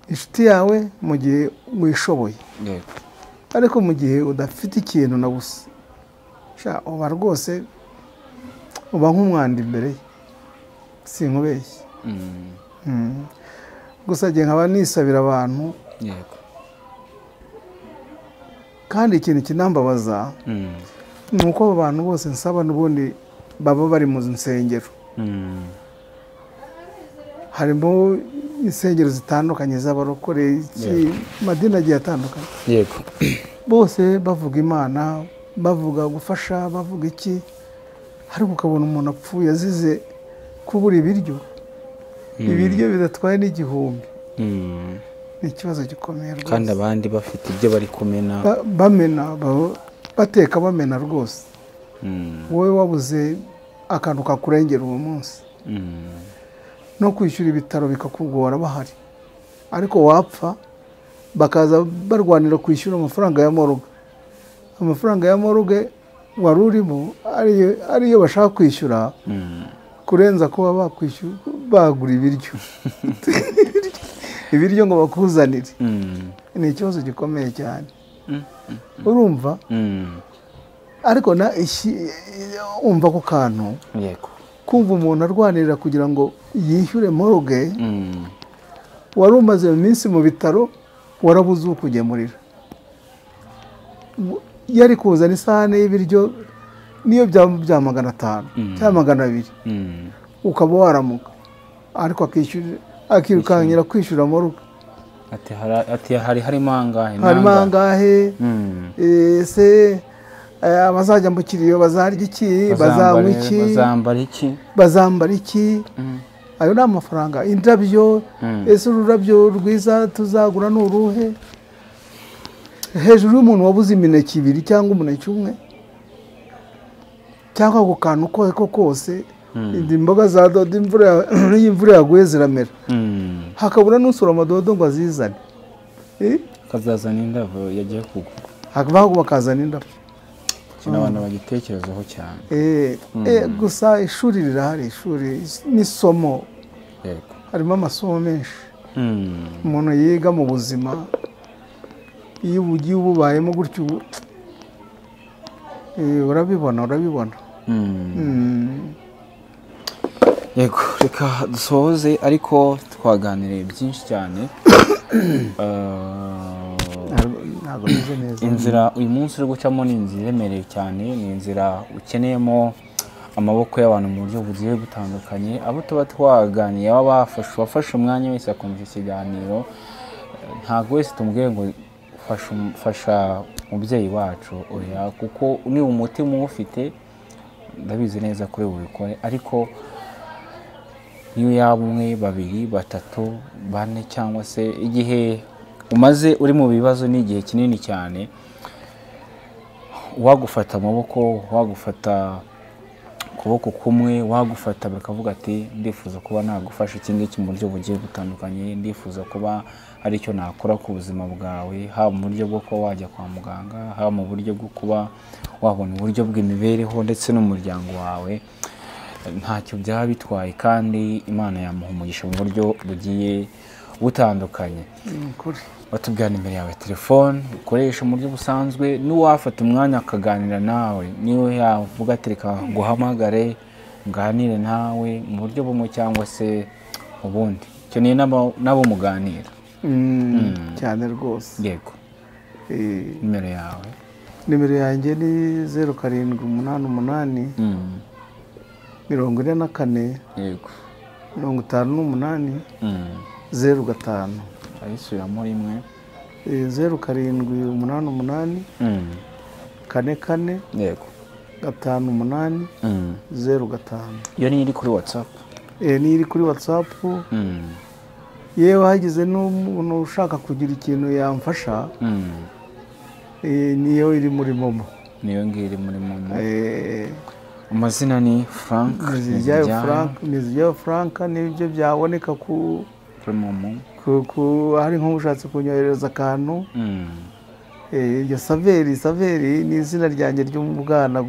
Inshuti yawe mu gihe wishoboye. Yego. Ariko mu gihe udafite ikintu na busa, uba rwose uba nk'umwanda imbere ye. Sinkubeshye. Gusa njye nkaba nisabira abantu. Yego. Kandi ikintu kinambabaza ni uko abo bantu bose nsaba n'ubundi baba bari mu nsengero. Harimo insengero zitandukanye z'abarokore, amadini agiye atandukanye. Yego. Bose bavuga Imana, bavuga gufasha, bavuga iki, ariko ukabona umuntu apfuye azize kubura ibiryo. Ibiryo bidatwaye n'igihumbi. Ni ikibazo gikomeye rwose. Kandi abandi bafite ibyo bari kumena. Bamena, bateka bamena rwose. Wowe wabuze akantu kakurengera uwo munsi. No kwishyura ibitaro bikakugora bahari. Ariko wapfa bakaza barwanira kwishyura amafaranga ya morgue. Amafaranga ya morgue wari urimo ariyo bashaka kwishyura kurenza kuba bakwishyura bagura ibiryo. Ibiryo ngo bakuzanire. Ni ikibazo gikomeye cyane. Urumva? Ariko na umva ko kantu. Yego. Kumva umuntu arwanirira kugira ngo yishyure morgue, wari umaze iminsi mu bitaro warabuze ukugemurira. Yari kuzana isahane y'ibiryo niyo bya 500 cyangwa 200, ukaba waramuka. Ariko akirukankira kwishyura morgue. Ati hari harimo angahe? Harimo angahe? Ese abazajya mu kiriyo bazarya iki, bazanywa iki, bazambara iki? Ayo ni amafaranga. Indabyo, ese ururabyo rwiza tuzagura ni uruhe? Hejuru y'umuntu wabuze imineke ibiri cyangwa umuneke umwe cyangwa ako kantu ko kose, imboga za dodo, imvura yaguye ziramera, hakabura n'usura amadodo ngo azizane, akazazana indabo yagiye kugwa, hakaba bakazana indabo. N'abantu bagitekerezaho cyane. Gusa ishuri rirahari, ishuri n'isomo. Harimo amasomo menshi umuntu yiga mu buzima. Iyo ugiye ububayemo gutyo urabibona. Yego, reka dusoze, ariko twaganiriye byinshi cyane. Inzira uyu munsi uri gucamo ni inzira iremereye cyane, ni inzira ukeneyemo amaboko y'abantu mu buryo bugiye butandukanye. Abo tuba twaganiye baba bafashe umwanya wese akumva ikiganiro, ntabwo wese tumubwiye ngo fasha umubyeyi wacu, oya, kuko niba umutima uwufite ndabizi neza kuri bubikore. Ariko niyo yaba umwe, babiri, batatu, bane, cyangwa se igihe umaze uri mu bibazo ni igihe kinini cyane, wagufata amaboko, wagufata ukuboko kumwe, wagufata bakavuga ati ndifuza kuba nagufasha iki ngiki mu buryo bugiye butandukanye, ndifuza kuba hari icyo nakora ku buzima bwawe, haba mu buryo bwo kuba wajya kwa muganga, haba mu buryo bwo kuba wabona uburyo bw'imibereho ndetse n'umuryango wawe, ntacyo byaba bitwaye, kandi Imana yamuha umugisha mu buryo bugiye butandukanye. Watubwira nimero yawe ya telefone ukoresha mu buryo busanzwe, n'uwafata umwanya akaganira nawe, niwe yavuga ati reka nguhamagare nganire nawe mu buryo bumwe cyangwa se ubundi, ukeneye n'abo muganira. Cyane rwose. Yego. Nimero yawe? Nimero yanjye ni 0788 44 yego 58 05. Ayisubiramo rimwe. 0788 44 yego 58 05. Iyo ni iri kuri WhatsApp? Ni iri kuri WhatsApp. Yewe hagize n'umuntu ushaka kugira ikintu yamfasha, niyo iri muri Momo. Niyo ngiyo iri muri Momo. Amazina ni Frank Nteziryayo Frank, nibyo byaboneka ku Momo. Hari nk'ushatse kunyohereza akantu. Iryo Saveri ni izina ryanjye ryo mu bwana,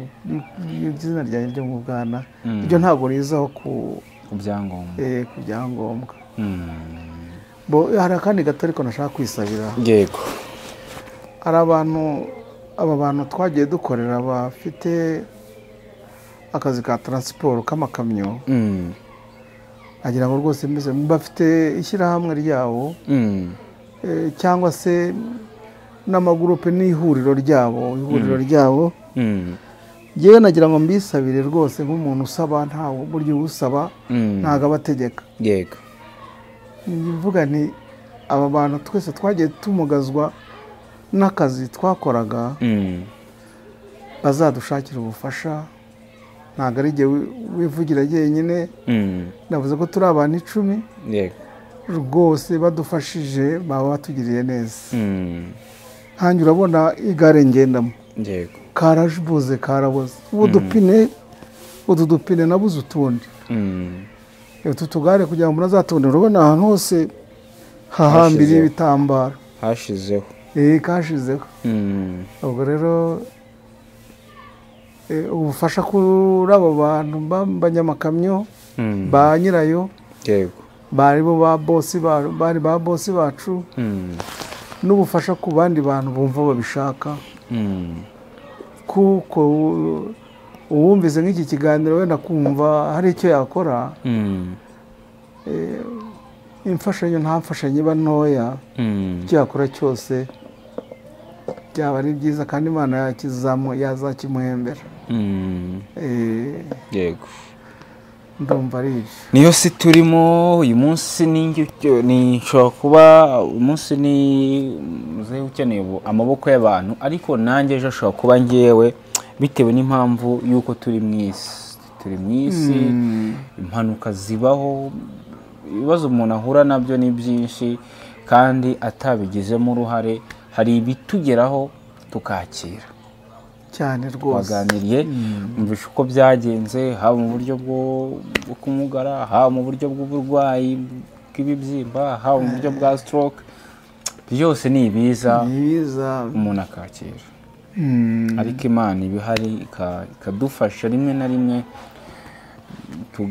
izina ryanjye ryo mu bwana. Iryo ntabwo rizaho ku byangombwa. Ku byangombwa. Bo hari akandi gato ariko nashaka kwisabira. Yego. Hari abantu, aba bantu twagiye dukorera bafite akazi ka transport k'amakamyo. Agira ngo rwose mbese bafite ishyirahamwe ryabo, cyangwa se n'amagurupe n'ihuriro ryabo, ihuriro ryabo. Yewe nagira ngo mbisabire rwose nk'umuntu usaba, ntawe buryo usaba ntago abategeka. Yego. Mvuga nti aba bantu twese twagiye tumugazwa n'akazi twakoraga, bazadushakira ubufasha. Ntabwo ari jye wivugira jyenyine, navuze ko turi abantu 10. Yego. Rwose badufashije baba batugiriye neza. Nkanjye urabona igare ngendamo. Yego. Karabuze, karabuze. Utu dupine nabuze utundi. Utu tugare kugira ngo umuntu azatubone, urabona ahantu hose hahambiriye ibitambaro. Hashizeho. Kashizeho. Ubwo rero ubufasha kuri abo bantu b'abanyamakamyo ba nyirayo, yego, bari bo ba bosi, bari ba bosi bacu, n'ubufasha ku bandi bantu bumva babishaka. Kuko uwumvise nk'iki kiganiro wenda kumva hari icyo yakora, imfashanyo nta mfashanyo iba ntoya, icyo yakora cyose byaba ari byiza, kandi Imana yazakimuhembera. Yego. Ndumva ari ibyo. Niyo si turimo uyu munsi, ni nshobora kuba umunsi ni muzehe ukeneye amaboko y'abantu, ariko nanjye ejo ashobora kuba ngewe, bitewe n'impamvu y'uko turi mu isi. Turi mu isi, impanuka zibaho, ibibazo umuntu ahura nabyo ni byinshi, kandi atabigizemo uruhare. Hari ibitugeraho tukakira cyane rwose. Waganiriye umvisha uko byagenze, haba mu buryo bwo kumugara, haba mu buryo bw'uburwayi bw'ibibyimba, haba mu buryo bwa stroke, byose ni ibiza umuntu akakira. Ariko Imana iba ihari ikadufasha rimwe na rimwe,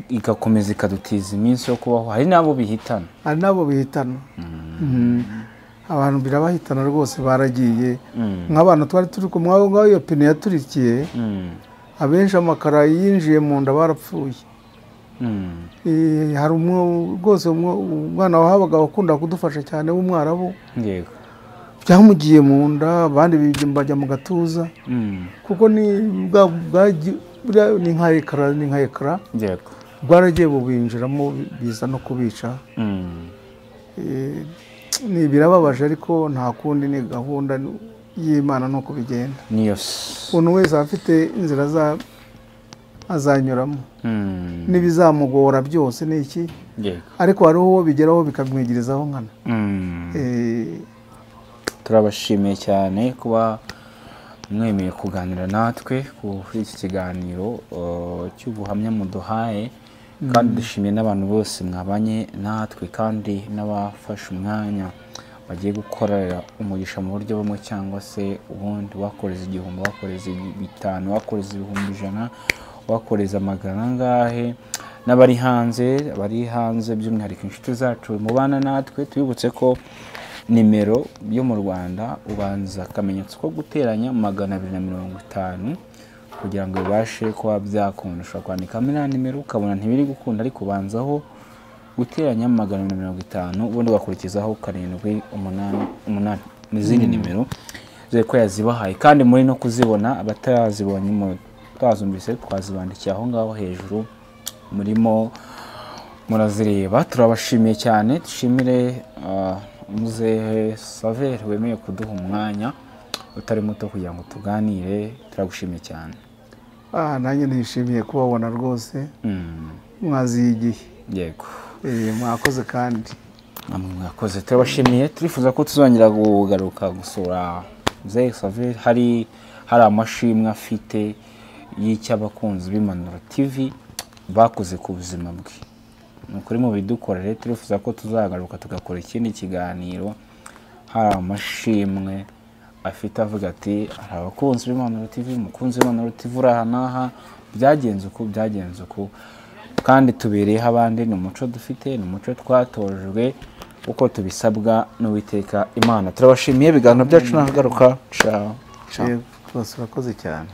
igakomeza ikadutiza iminsi yo kubaho. Hari n'abo bihitana. Hari n'abo bihitana. Abantu birabahitana rwose, baragiye. Nk'abantu twari turi kumwe aho ngaho iyo pine yaturikiye, abenshi amakara yinjiye mu nda barapfuye. Hari umwe rwose, umwana wahabaga wakunda kudufasha cyane w'umwarabu. Yego. Byamugiye mu nda, abandi bajya mu gatuza. Kuko ni nka ekara, ni nka ekara. Yego. Bwaragiye bubinjiramo biza no kubica. Ni birababaje ariko nta kundi, ni gahunda y'Imana nuko bigenda. Umuntu wese afite inzira azanyuramo, n'ibizamugora byose ni iki, ariko hariho uwo bigeraho bikamwigirizaho nkana. Turabashimiye cyane kuba mwemeye kuganira natwe kuri iki kiganiro cy'ubuhamya muduhaye, kandi dushimiye n'abantu bose mwabanye natwe, kandi n'abafashe umwanya bagiye gukorera umugisha mu buryo bumwe cyangwa se ubundi. Wakoreza 1000, wakoreza 5, wakoreza 100,000, wakoreza 100 angahe, n'abari hanze, abari hanze by'umwihariko inshuti zacu mubana natwe, tubibutse ko nimero yo mu Rwanda ubanza akamenyetso ko guteranya 250 kugira ngo bibashe kuba byakunda. Ushobora kwandikamo iriya nimero ukabona ntibiri gukunda, ariko ubanzaho guteranya 250, ubundi ugakurikizaho 788 n'izindi nimero zari ko yazibahaye, kandi muri no kuzibona. Abatazibonye mutazumvise twazibandikiye aho ngaho hejuru, murimo murazireba. Turabashimiye cyane, dushimire muzehe Saver wemeye kuduha umwanya utari muto kugira ngo tuganire. Turagushimiye cyane. Nanjye nishimiye kubabona rwose. Mwaziye igihe. Yego. Mwakoze kandi. Mwakoze, turabashimiye. Turifuza ko tuzongera kugaruka gusura muzehe Saver. Hari amashimwe afite y'icy'abakunzi b'Impanuro TV bakoze ku buzima bwe. Ni ukuri mu bidukorere, turifuza ko tuzagaruka tugakora ikindi kiganiro hari amashimwe afite, avuga ati hari abakunzi b'Impanuro TV, umukunzi w'Impanuro TV uri aha n'aha, byagenze uku, byagenze uku, kandi tubereyeho abandi. Ni umuco dufite, ni umuco twatojwe uko tubisabwa n'Uwiteka Imana. Turabashimiye, ibiganiro byacu nahagaruka. Ciao. Rwose urakoze cyane.